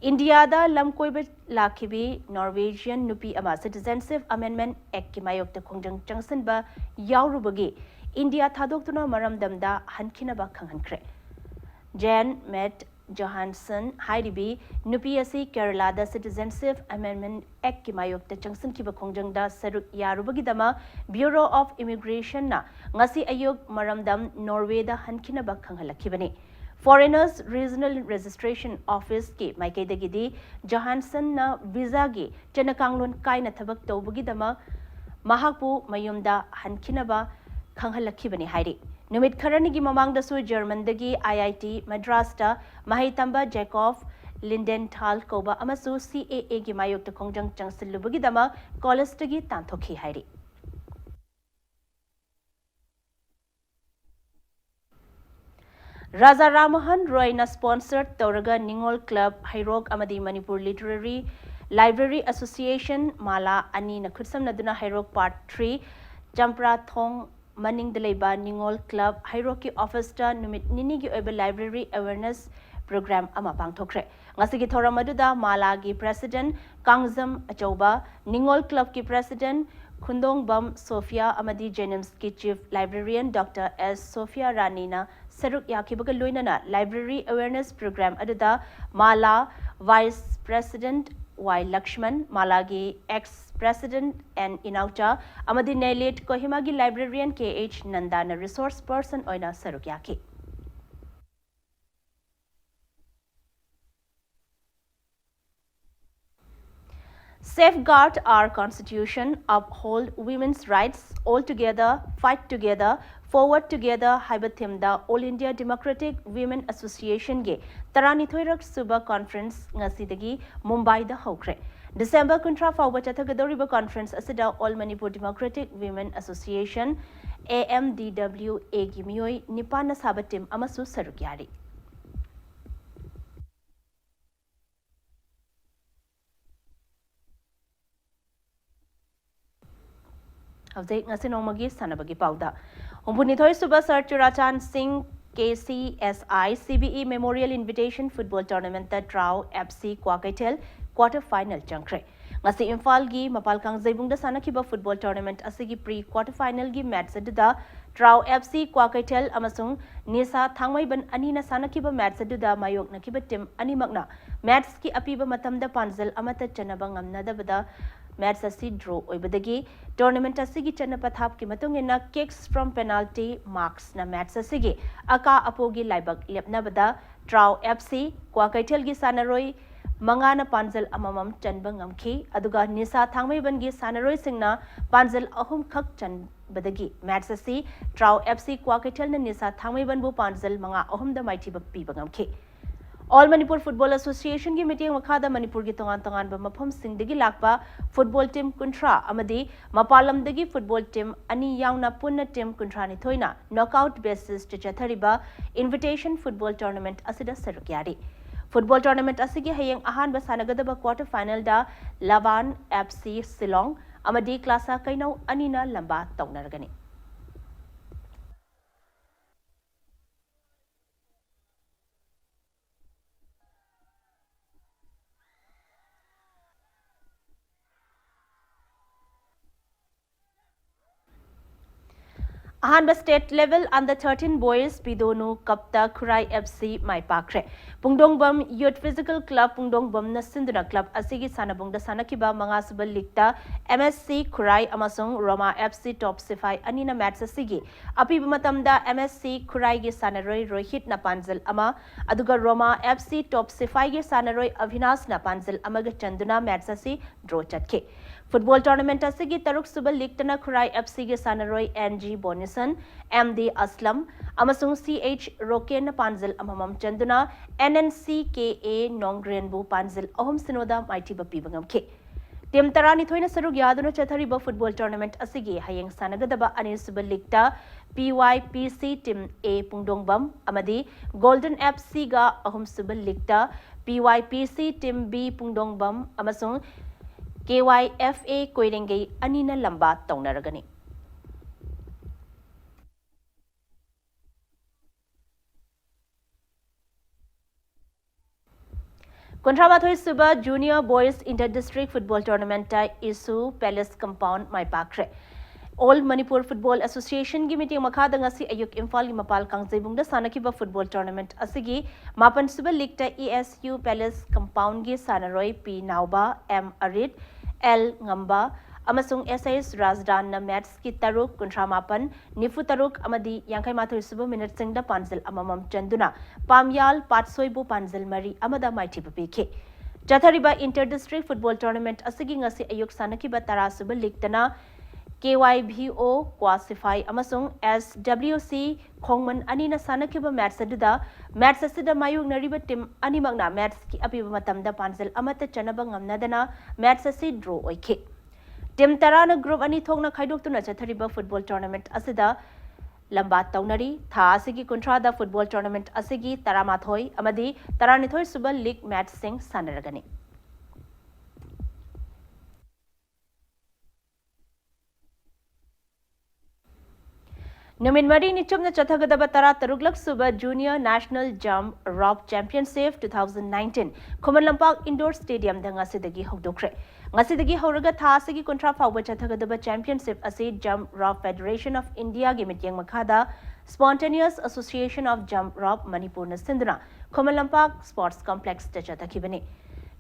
ꯏꯟꯗꯤꯌꯥꯗ ꯂꯝ ꯀꯣꯏꯕ ꯂꯥꯛꯈꯤꯕꯤ Norwegian ꯅꯨꯄꯤ ꯑꯃ Citizenship Amendment Actꯀꯤ ꯃꯥꯌꯣꯛꯇ ꯈꯣꯡꯖꯪ ꯆꯪꯁꯤꯟꯕ ꯌꯥꯎꯔꯨꯕꯒꯤ ꯏꯟꯗꯤꯌꯥ ꯊꯥꯗꯣꯛꯇꯨꯅ ꯃꯔꯝꯗꯝꯗ ꯍꯟꯈꯤꯅꯕ ꯈꯪꯍꯟꯈ꯭ꯔꯦ꯫ Jan Met Johansson ꯍꯥꯏꯔꯤꯕꯤ ꯅꯨꯄꯤ ꯑꯁꯤ ꯀꯦꯔꯂꯥꯗ Citizenship Amendment Actꯀꯤ ꯃꯥꯌꯣꯛꯇ ꯆꯪꯁꯤꯟꯈꯤꯕ ꯈꯣꯡꯖꯪꯗ ꯁꯔꯨꯛ ꯌꯥꯔꯨꯕꯒꯤꯗꯃꯛ Bureau of Immigrationꯅ ꯉꯁꯤ ꯑꯌꯨꯛ ꯃꯔꯝꯗꯝ ꯅꯣꯔꯋꯦꯗ ꯍꯟꯈꯤꯅꯕ ꯈꯪꯍꯜꯂꯛꯈꯤꯕꯅꯤ꯫ Foreigners Regional Registration Officeꯀꯤ ꯃꯥꯏꯀꯩꯗꯒꯤꯗꯤ ꯖꯣꯍꯥꯟꯁꯟꯅ visaꯒꯤ ꯆꯠꯅ ꯀꯥꯡꯂꯣꯟ ꯀꯥꯏꯅ ꯊꯕꯛ ꯇꯧꯕꯒꯤꯗꯃꯛ ꯃꯍꯥꯛꯄꯨ ꯃꯌꯨꯝꯗ ꯍꯟꯈꯤꯅꯕ ꯈꯪꯍꯜꯂꯛꯈꯤꯕꯅꯤ ꯍꯥꯏꯔꯤ꯫ ꯅꯨꯃꯤꯠ ꯈꯔꯅꯤꯒꯤ ꯃꯃꯥꯡꯗꯁꯨ ꯖꯔꯃꯟꯗꯒꯤ ꯑꯥꯏ ꯑꯥꯏ ꯇꯤ ꯃꯗ꯭ꯔꯥꯁꯇ ꯃꯍꯩ ꯇꯝꯕ ꯖꯦꯀꯣꯐ ꯂꯤꯟꯗꯦꯟꯊꯥꯜ ꯀꯧꯕ ꯑꯃꯁꯨ ꯁꯤ ꯑꯦ ꯑꯦꯒꯤ ꯃꯥꯌꯣꯛꯇ ꯈꯣꯡꯖꯪ ꯆꯪꯁꯤꯜꯂꯨꯕꯒꯤꯗꯃꯛ ꯀꯣꯂꯦꯖꯇꯒꯤ ꯇꯥꯟꯊꯣꯛꯈꯤ ꯍꯥꯏꯔꯤ꯫ ꯔꯥꯖꯥ ꯔꯥꯝꯃꯣꯍꯟ ꯔꯣꯏꯅ sponsor ꯇꯧꯔꯒ ꯅꯤꯉꯣꯜ club ꯍꯩꯔꯣꯛ ꯑꯃꯗꯤ Manipur Literary Library Association malai ꯑꯅꯤꯅ ꯈꯨꯠꯁꯝꯅꯗꯨꯅ ꯍꯩꯔꯣꯛ Part three ꯆꯝꯄ꯭ꯔꯥ ꯊꯣꯡ ꯃꯅꯤꯡꯗ ꯂꯩꯕ ꯅꯤꯉꯣꯜ club ꯍꯩꯔꯣꯛꯀꯤ officeꯇ ꯅꯨꯃꯤꯠ ꯅꯤꯅꯤꯒꯤ ꯑꯣꯏꯕ library awareness program ꯑꯃ ꯄꯥꯡꯊꯣꯛꯈ꯭ꯔꯦ꯫ ꯉꯁꯤꯒꯤ ꯊꯧꯔꯝ ꯑꯗꯨꯗ ꯃꯥꯂꯥꯒꯤ president ꯀꯥꯡꯖꯝ ꯑꯆꯧꯕ, ꯅꯤꯉꯣꯜ clubꯀꯤ president ꯈꯨꯟꯗꯣꯡꯕꯝ ꯁꯣꯐꯤꯌꯥ ꯑꯃꯗꯤ JNIMSꯀꯤ chief librarian Doctor S Sophia ꯔꯥꯅꯤꯅ ꯁꯔꯨꯛ ꯌꯥꯈꯤꯕꯒ ꯂꯣꯏꯅꯅ library awareness program ꯑꯗꯨꯗ ꯃꯥꯂꯥ vice president ꯋꯥꯏ ꯂꯛꯁꯃꯟ, ꯃꯥꯂꯥꯒꯤ ex president ꯑꯦꯟ ꯏꯅꯥꯎꯆꯥ ꯑꯃꯗꯤ ꯅꯦꯂꯤꯠ ꯀꯣꯍꯤꯃꯥꯒꯤ librarian ꯀꯦ ꯑꯩꯆ ꯅꯟꯗꯥꯅ resource person ꯑꯣꯏꯅ ꯁꯔꯨꯛ ꯌꯥꯈꯤ꯫ Safeguard our constitution, uphold women's rights, all together, fight together, forward together ꯍꯥꯏꯕ themeꯗ All India Democratic Women Associationꯒꯤ ꯇꯔꯥꯅꯤꯊꯣꯏꯔꯛ ꯁꯨꯕ conference ꯉꯁꯤꯗꯒꯤ ꯃꯨꯝꯕꯥꯏꯗ ꯍꯧꯈ꯭ꯔꯦ꯫ ꯗꯤꯁꯦꯝꯕꯔ ꯀꯨꯟꯊ꯭ꯔꯥ ꯐꯥꯎꯕ ꯆꯠꯊꯒꯗꯧꯔꯤꯕ conference ꯑꯁꯤꯗ All Manipur Democratic Women Association, A M D W Aꯒꯤ ꯃꯤꯑꯣꯏ ꯅꯤꯄꯥꯟꯅ ꯁꯥꯕ team ꯑꯃꯁꯨ ꯁꯔꯨꯛ ꯌꯥꯔꯤ꯫ ꯍꯧꯖꯤꯛ ꯉꯁꯤ ꯅꯣꯡꯃꯒꯤ ꯁꯥꯟꯅꯕꯒꯤ ꯄꯥꯎꯗ꯫ ꯍꯨꯝꯐꯨꯅꯤꯊꯣꯏ ꯁꯨꯕ ꯁꯔ ꯆꯨꯔꯥꯆꯥꯟ ꯁꯤꯡ K C S I C B E Memorial Invitation Football Tournamentꯇ TRAU F C Kwakeithel quarter final ꯆꯪꯈ꯭ꯔꯦ꯫ ꯉꯁꯤ ꯏꯝꯐꯥꯜꯒꯤ ꯃꯄꯥꯜ ꯀꯥꯡꯖꯩꯕꯨꯡꯗ ꯁꯥꯟꯅꯈꯤꯕ football tournamentꯒꯤ pre quarter finalꯒꯤ match ꯑꯗꯨꯗ ꯇ꯭ꯔꯥꯎ ꯑꯦꯐ ꯁꯤ ꯀ꯭ꯋꯥꯀꯩꯊꯦꯜ ꯑꯃꯁꯨꯡ ꯅꯤꯁꯥ ꯊꯥꯡꯃꯩꯕꯟ ꯑꯅꯤꯅ ꯁꯥꯟꯅꯈꯤꯕ match ꯑꯗꯨꯗ ꯃꯥꯌꯣꯛꯅꯈꯤꯕ team ꯑꯅꯤꯃꯛꯅ matchꯀꯤ ꯑꯄꯤꯕ ꯃꯇꯝꯗ ꯄꯥꯟꯖꯜ ꯑꯃꯠꯇ ꯆꯟꯅꯕ ꯉꯝꯅꯗꯕꯗ match ꯑꯁꯤ draw ꯑꯣꯏꯕꯗꯒꯤ tournament ꯑꯁꯤꯒꯤ ꯆꯠꯅ ꯄꯊꯥꯞꯀꯤ ꯃꯇꯨꯡ ꯏꯟꯅ kicks from penalty marksꯅ match ꯑꯁꯤꯒꯤ ꯑꯀꯥ ꯑꯄꯣꯒꯤ ꯂꯥꯏꯕꯛ ꯂꯦꯞꯅꯕꯗ ꯇ꯭ꯔꯥꯎ ꯑꯦꯐ ꯁꯤ ꯀ꯭ꯋꯥꯀꯩꯊꯦꯜꯒꯤ ꯁꯥꯟꯅꯔꯣꯏ ꯃꯉꯥꯅ ꯄꯥꯟꯖꯜ ꯑꯃꯃꯝ ꯆꯟꯕ ꯉꯝꯈꯤ꯫ ꯑꯗꯨꯒ ꯅꯤꯁꯥ ꯊꯥꯡꯃꯩꯕꯟꯒꯤ ꯁꯥꯟꯅꯔꯣꯏꯁꯤꯡꯅ ꯄꯥꯟꯖꯜ ꯑꯍꯨꯝꯈꯛ ꯆꯟ-, ꯕꯗꯒꯤ ꯃꯦꯠꯆ ꯑꯁꯤ ꯇ꯭ꯔꯥꯎ F C ꯀ꯭ꯋꯥꯀꯩꯊꯦꯜꯅ ꯅꯤꯁꯥ ꯊꯥꯡꯃꯩꯕꯟꯕꯨ ꯄꯥꯟꯖꯜ ꯃꯉꯥ ꯑꯍꯨꯝꯗ ꯃꯥꯏꯊꯤꯕ ꯄꯤꯕ ꯉꯝꯈꯤ꯫ All Manipur Football Associationꯒꯤ ꯃꯤꯠꯌꯦꯡ ꯃꯈꯥꯗ ꯃꯅꯤꯄꯨꯔꯒꯤ ꯇꯣꯉꯥꯟ ꯇꯣꯉꯥꯟꯕ ꯃꯐꯝꯁꯤꯡꯗꯒꯤ ꯂꯥꯛꯄ football team ꯀꯨꯟꯊ꯭ꯔꯥ ꯑꯃꯗꯤ ꯃꯄꯥꯟ ꯂꯝꯗꯒꯤ football team ꯑꯅꯤ ꯌꯥꯎꯅ ꯄꯨꯟꯅ team ꯀꯨꯟꯊ꯭ꯔꯥꯅꯤꯊꯣꯏꯅ knockout basisꯇ ꯆꯠꯊꯔꯤꯕ invitation football tournament ꯑꯁꯤꯗ ꯁꯔꯨꯛ ꯌꯥꯔꯤ꯫ Football tournament ꯑꯁꯤꯒꯤ ꯍꯌꯦꯡ ꯑꯍꯥꯟꯕ ꯁꯥꯟꯅꯒꯗꯕ quarter finalꯗ ꯂꯕꯥꯟ F C ꯁꯤꯂꯣꯡ ꯑꯃꯗꯤ ꯀ꯭ꯂꯥꯁꯥ ꯀꯩꯅꯧ ꯑꯅꯤꯅ ꯂꯝꯕꯥ ꯇꯧꯅꯔꯒꯅꯤ꯫ ꯑꯍꯥꯟꯕ state level under thirteen boys ꯄꯤꯗꯣꯅꯨ ꯀꯞꯇ ꯈꯨꯔꯥꯏ F C ꯃꯥꯏ ꯄꯥꯛꯈ꯭ꯔꯦ꯫ ꯄꯨꯡꯗꯣꯡꯕꯝ Youth Physical Club ꯄꯨꯡꯗꯣꯡꯕꯝꯅ ꯁꯤꯟꯗꯨꯅ club ꯑꯁꯤꯒꯤ ꯁꯥꯟꯅꯕꯨꯡꯗ ꯁꯥꯟꯅꯈꯤꯕ ꯃꯉꯥꯁꯨꯕ leagueꯇ M S C ꯈꯨꯔꯥꯏ ꯑꯃꯁꯨꯡ ꯔꯣꯃꯥ F C Top ꯁꯤꯐꯥꯏ ꯑꯅꯤꯅ match ꯑꯁꯤꯒꯤ ꯑꯄꯤꯕ ꯃꯇꯝꯗ M S C ꯈꯨꯔꯥꯏꯒꯤ ꯁꯥꯟꯅꯔꯣꯏ ꯔꯣꯍꯤꯠꯅ ꯄꯥꯟꯖꯜ ꯑꯃ, ꯑꯗꯨꯒ ꯔꯣꯃꯥ F C Top ꯁꯤꯐꯥꯏꯒꯤ ꯁꯥꯟꯅꯔꯣꯏ ꯑꯚꯤꯅꯥꯁꯅ ꯄꯥꯟꯖꯜ ꯑꯃꯒ ꯆꯟꯗꯨꯅ match ꯑꯁꯤ draw ꯆꯠꯈꯤ꯫ Football tournament ꯑꯁꯤꯒꯤ ꯇꯔꯨꯛꯁꯨꯕ leagueꯇꯅ ꯈꯨꯔꯥꯏ F Cꯒꯤ ꯁꯥꯟꯅꯔꯣꯏ N G ꯕꯣꯅꯤꯁꯟ, M D ꯑꯁꯂꯝ ꯑꯃꯁꯨꯡ C H ꯔꯣꯀꯦꯟꯅ ꯄꯥꯟꯖꯜ ꯑꯃꯃꯝ ꯆꯟꯗꯨꯅ N N C K A ꯅꯣꯡꯒ꯭ꯔꯦꯟꯕꯨ ꯄꯥꯟꯖꯜ ꯑꯍꯨꯝ ꯁꯤꯅꯣꯗ ꯃꯥꯏꯊꯤꯕ ꯄꯤꯕ ꯉꯝꯈꯤ꯫ Team ꯇꯔꯥꯅꯤꯊꯣꯏꯅ ꯁꯔꯨꯛ ꯌꯥꯗꯨꯅ ꯆꯠꯊꯔꯤꯕ football tournament ꯑꯁꯤꯒꯤ ꯍꯌꯦꯡ ꯁꯥꯟꯅꯒꯗꯕ ꯑꯅꯤꯁꯨꯕ leagueꯇ P Y P C Team A ꯄꯨꯡꯗꯣꯡꯕꯝ ꯑꯃꯗꯤ Golden F Cꯒ, ꯑꯍꯨꯝꯁꯨꯕ leagueꯇ P Y P C Team B ꯄꯨꯡꯗꯣꯡꯕꯝ ꯑꯃꯁꯨꯡ K Y F A ꯀꯣꯏꯔꯦꯡꯒꯩ ꯑꯅꯤꯅ ꯂꯝꯕꯥ ꯇꯧꯅꯔꯒꯅꯤ꯫ ꯀꯨꯟꯊ꯭ꯔꯥꯃꯥꯊꯣꯏ ꯁꯨꯕ Junior Boys Inter District Football Tournamentꯇ ꯏꯁꯨ Palace Compound ꯃꯥꯏ ꯄꯥꯛꯈ꯭ꯔꯦ꯫ All Manipur Football Associationꯒꯤ ꯃꯤꯠꯌꯦꯡ ꯃꯈꯥꯗ ꯉꯁꯤ ꯑꯌꯨꯛ ꯏꯝꯐꯥꯜꯒꯤ ꯃꯄꯥꯜ ꯀꯥꯡꯖꯩꯕꯨꯡꯗ ꯁꯥꯟꯅꯈꯤꯕ football tournament ꯑꯁꯤꯒꯤ ꯃꯥꯄꯟꯁꯨꯕ leagueꯇ E S U Palace Compoundꯒꯤ ꯁꯥꯟꯅꯔꯣꯏ ꯄꯤ ꯅꯥꯎꯕ, M ꯑꯔꯤꯠ, L ꯉꯝꯕ ꯑꯃꯁꯨꯡ S S ꯔꯥꯖꯗꯥꯟꯅ matchꯀꯤ ꯇꯔꯨꯛ, ꯀꯨꯟꯊ꯭ꯔꯥ ꯃꯥꯄꯟ, ꯅꯤꯐꯨ ꯇꯔꯨꯛ ꯑꯃꯗꯤ ꯌꯥꯡꯈꯩ ꯃꯥꯊꯣꯏ ꯁꯨꯕ minuteꯁꯤꯡꯗ ꯄꯥꯟꯖꯜ ꯑꯃꯃꯝ ꯆꯟꯗꯨꯅ ꯄꯥꯝꯌꯥꯜ ꯄꯥꯠꯁꯣꯏꯕꯨ ꯄꯥꯟꯖꯜ ꯃꯔꯤ ꯑꯃꯗ ꯃꯥꯏꯊꯤꯕ ꯄꯤꯈꯤ꯫ ꯆꯠꯊꯔꯤꯕ Inter District Football Tournament ꯑꯁꯤꯒꯤ ꯉꯁꯤ ꯑꯌꯨꯛ ꯁꯥꯟꯅꯈꯤꯕ ꯇꯔꯥ ꯁꯨꯕ leagueꯇꯅ K Y V O Kwasiphai ꯑꯃꯁꯨꯡ ꯑꯦꯁ ꯗꯕ꯭ꯂꯤꯎ ꯁꯤ ꯈꯣꯡꯃꯟ ꯑꯅꯤꯅ ꯁꯥꯟꯅꯈꯤꯕ ꯃꯦꯠꯆ ꯑꯗꯨꯗ ꯃꯦꯠꯆ ꯑꯁꯤꯗ ꯃꯥꯌꯣꯛꯅꯔꯤꯕ ꯇꯤꯝ ꯑꯅꯤꯃꯛꯅ ꯃꯦꯠꯆꯀꯤ ꯑꯄꯤꯕ ꯃꯇꯝꯗ ꯄꯥꯟꯖꯜ ꯑꯃꯠꯇ ꯆꯟꯅꯕ ꯉꯝꯅꯗꯅ ꯃꯦꯠꯆ ꯑꯁꯤ ꯗ꯭ꯔꯣ ꯑꯣꯏꯈꯤ꯫ ꯇꯤꯝ ꯇꯔꯥꯅ ꯒ꯭ꯔꯨꯞ ꯑꯅꯤ ꯊꯣꯛꯅ ꯈꯥꯏꯗꯣꯛꯇꯨꯅ ꯆꯠꯊꯔꯤꯕ ꯐꯨꯠꯕꯣꯜ ꯇꯣꯔꯅꯥꯃꯦꯟꯠ ꯑꯁꯤꯗ ꯂꯝꯕꯥ ꯇꯧꯅꯔꯤ꯫ ꯊꯥ ꯑꯁꯤꯒꯤ ꯀꯨꯟꯊ꯭ꯔꯥꯗ ꯐꯨꯠꯕꯣꯜ ꯇꯣꯔꯅꯥꯃꯦꯟꯠ ꯑꯁꯤꯒꯤ ꯇꯔꯥꯃꯥꯊꯣꯏ ꯑꯃꯗꯤ ꯇꯔꯥꯅꯤꯊꯣꯏ ꯁꯨꯕ ꯂꯤꯒ ꯃꯦꯠꯆꯁꯤꯡ ꯁꯥꯟꯅꯔꯒꯅꯤ꯫ ꯅꯨꯃꯤꯠ ꯃꯔꯤꯅꯤ ꯆꯨꯞꯅ ꯆꯠꯊꯒꯗꯕ ꯇꯔꯥꯇꯔꯨꯛꯂꯛ ꯁꯨꯕ Junior National Jump Rope Championship two thousand nineteen Khuman Lampak Indoor Stadiumꯗ ꯉꯁꯤꯗꯒꯤ ꯍꯧꯗꯣꯛꯈ꯭ꯔꯦ꯫ ꯉꯁꯤꯗꯒꯤ ꯍꯧꯔꯒ ꯊꯥ ꯑꯁꯤꯒꯤ ꯀꯨꯟꯊ꯭ꯔꯥ ꯐꯥꯎꯕ ꯆꯠꯊꯒꯗꯕ championship ꯑꯁꯤ Jump Rope Federation of Indiaꯒꯤ ꯃꯤꯠꯌꯦꯡ ꯃꯈꯥꯗ Spontaneous Association of Jump Rope ꯃꯅꯤꯄꯨꯔꯅ ꯁꯤꯟꯗꯨꯅ ꯈꯨꯃꯟ ꯂꯝꯄꯥꯛ Sports Complexꯇ ꯆꯠꯊꯈꯤꯕꯅꯤ꯫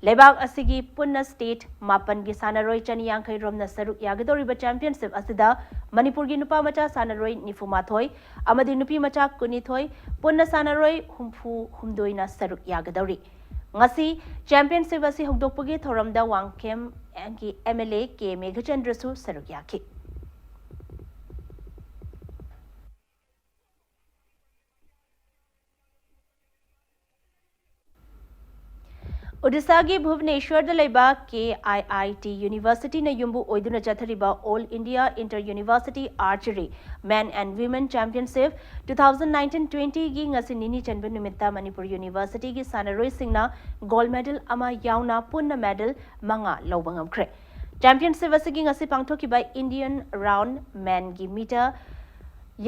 ꯂꯩꯕꯥꯛ ꯑꯁꯤꯒꯤ ꯄꯨꯟꯅ state ꯃꯥꯄꯟꯒꯤ ꯁꯥꯟꯅꯔꯣꯏ ꯆꯅꯤ ꯌꯥꯡꯈꯩ ꯔꯣꯝꯅ ꯁꯔꯨꯛ ꯌꯥꯒꯗꯧꯔꯤꯕ championship ꯑꯁꯤꯗ ꯃꯅꯤꯄꯨꯔꯒꯤ ꯅꯨꯄꯥ ꯃꯆꯥ ꯁꯥꯟꯅꯔꯣꯏ ꯅꯤꯐꯨ ꯃꯥꯊꯣꯏ ꯑꯃꯗꯤ ꯅꯨꯄꯤ ꯃꯆꯥ ꯀꯨꯟꯅꯤꯊꯣꯏ, ꯄꯨꯟꯅ ꯁꯥꯟꯅꯔꯣꯏ ꯍꯨꯝꯐꯨ ꯍꯨꯝꯗꯣꯏꯅ ꯁꯔꯨꯛ ꯌꯥꯒꯗꯧꯔꯤ꯫ ꯉꯁꯤ championship ꯑꯁꯤ ꯍꯧꯗꯣꯛꯄꯒꯤ ꯊꯧꯔꯝꯗ ꯋꯥꯡꯈꯦꯝꯒꯤ ꯑꯦꯝ ꯑꯦꯜ ꯑꯦ ꯀꯦ ꯃꯦꯘꯆꯟꯗ꯭ꯔꯁꯨ ꯁꯔꯨꯛ ꯌꯥꯈꯤ꯫ ꯑꯣꯗꯤꯁꯥꯒꯤ ꯚꯨꯕꯅꯦꯁ꯭ꯋꯔꯗ ꯂꯩꯕ ꯀꯦ ꯑꯥꯏ ꯑꯥꯏ ꯇꯤ ꯌꯨꯅꯤꯚꯔꯁꯤꯇꯤꯅ ꯌꯨꯝꯕꯨ ꯑꯣꯏꯗꯨꯅ ꯆꯠꯊꯔꯤꯕ All India Inter University Archery Men and Women Championship two thousand nineteen twentyꯒꯤ ꯉꯁꯤ ꯅꯤꯅꯤ ꯆꯟꯕ ꯅꯨꯃꯤꯠꯇ ꯃꯅꯤꯄꯨꯔ ꯌꯨꯅꯤꯚꯔꯁꯤꯇꯤꯒꯤ ꯁꯥꯟꯅꯔꯣꯏꯁꯤꯡꯅ gold medal ꯑꯃ ꯌꯥꯎꯅ ꯄꯨꯟꯅ medal ꯃꯉꯥ ꯂꯧꯕ ꯉꯝꯈ꯭ꯔꯦ꯫ Championship ꯑꯁꯤꯒꯤ ꯉꯁꯤ ꯄꯥꯡꯊꯣꯛꯈꯤꯕ Indian Round Menꯒꯤ meter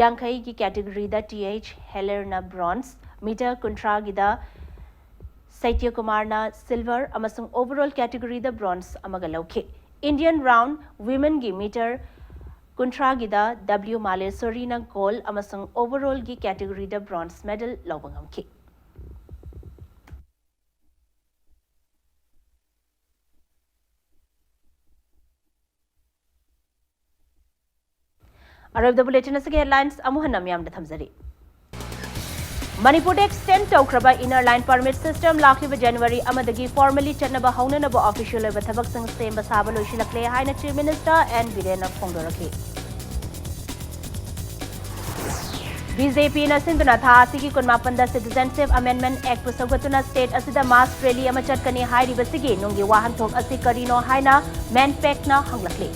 ꯌꯥꯡꯈꯩꯒꯤ categoryꯗ ꯇꯤ ꯑꯩꯆ ꯍꯦꯂꯔꯅ bronze, meter ꯀꯨꯟꯊ꯭ꯔꯥꯒꯤꯗ ꯁꯩꯇ꯭ꯌ ꯀꯨꯃꯥꯔꯅ silver ꯑꯃꯁꯨꯡ overall categoryꯗ bronze ꯑꯃꯒ ꯂꯧꯈꯤ꯫ Indian Round Womenꯒꯤ meter ꯀꯨꯟꯊ꯭ꯔꯥꯒꯤꯗ ꯗꯕ꯭ꯂꯤꯎ ꯃꯥꯂꯦꯁꯣꯔꯤꯅ gold ꯑꯃꯁꯨꯡ overallꯒꯤ categoryꯗ bronze medal ꯂꯧꯕ ꯉꯝꯈꯤ꯫ ꯑꯔꯣꯏꯕꯗ bulletin ꯑꯁꯤꯒꯤ headlines ꯑꯃꯨꯛ ꯍꯟꯅ ꯃꯤꯌꯥꯝꯗ ꯊꯝꯖꯔꯤ꯫ ꯃꯅꯤꯄꯨꯔꯗ extend ꯇꯧꯈ꯭ꯔꯕ Inner Line Permit System ꯂꯥꯛꯂꯤꯕ January ꯑꯃꯗꯒꯤ formally ꯆꯠꯅꯕ ꯍꯧꯅꯅꯕ official ꯑꯣꯏꯕ ꯊꯕꯛꯁꯤꯡ ꯁꯦꯝꯕ ꯁꯥꯕ ꯂꯣꯏꯁꯤꯜꯂꯛꯂꯦ ꯍꯥꯏꯅ Chief Minister N ꯕꯤꯔꯦꯟꯅ ꯐꯣꯡꯗꯣꯔꯛꯈꯤ꯫ ꯕꯤ ꯖꯦ ꯄꯤꯅ ꯁꯤꯟꯗꯨꯅ ꯊꯥ ꯑꯁꯤꯒꯤ ꯀꯨꯟꯃꯥꯄꯟꯗ Citizenship Amendment Act ꯄꯨ ꯁꯧꯒꯠꯇꯨꯅ state ꯑꯁꯤꯗ mass rally ꯑꯃ ꯆꯠꯀꯅꯤ ꯍꯥꯏꯔꯤꯕꯁꯤꯒꯤ ꯅꯨꯡꯒꯤ ꯋꯥꯍꯟꯊꯣꯛ ꯑꯁꯤ ꯀꯔꯤꯅꯣ ꯍꯥꯏꯅ MANPACꯅ ꯍꯪꯂꯛꯂꯤ꯫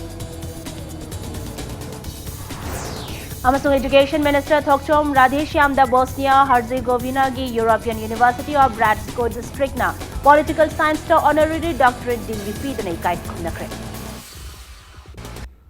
ꯑꯃꯁꯨꯡ Education Minister Thokchom ꯔꯥꯙꯦꯁ꯭ꯌꯥꯝꯗ Bosnia Herzegovinaꯒꯤ European University of Bratsko Districtꯅ Political Scienceꯇ Honorary Doctorate degree ꯄꯤꯗꯨꯅ ꯏꯀꯥꯏ ꯈꯨꯝꯅꯈ꯭ꯔꯦ꯫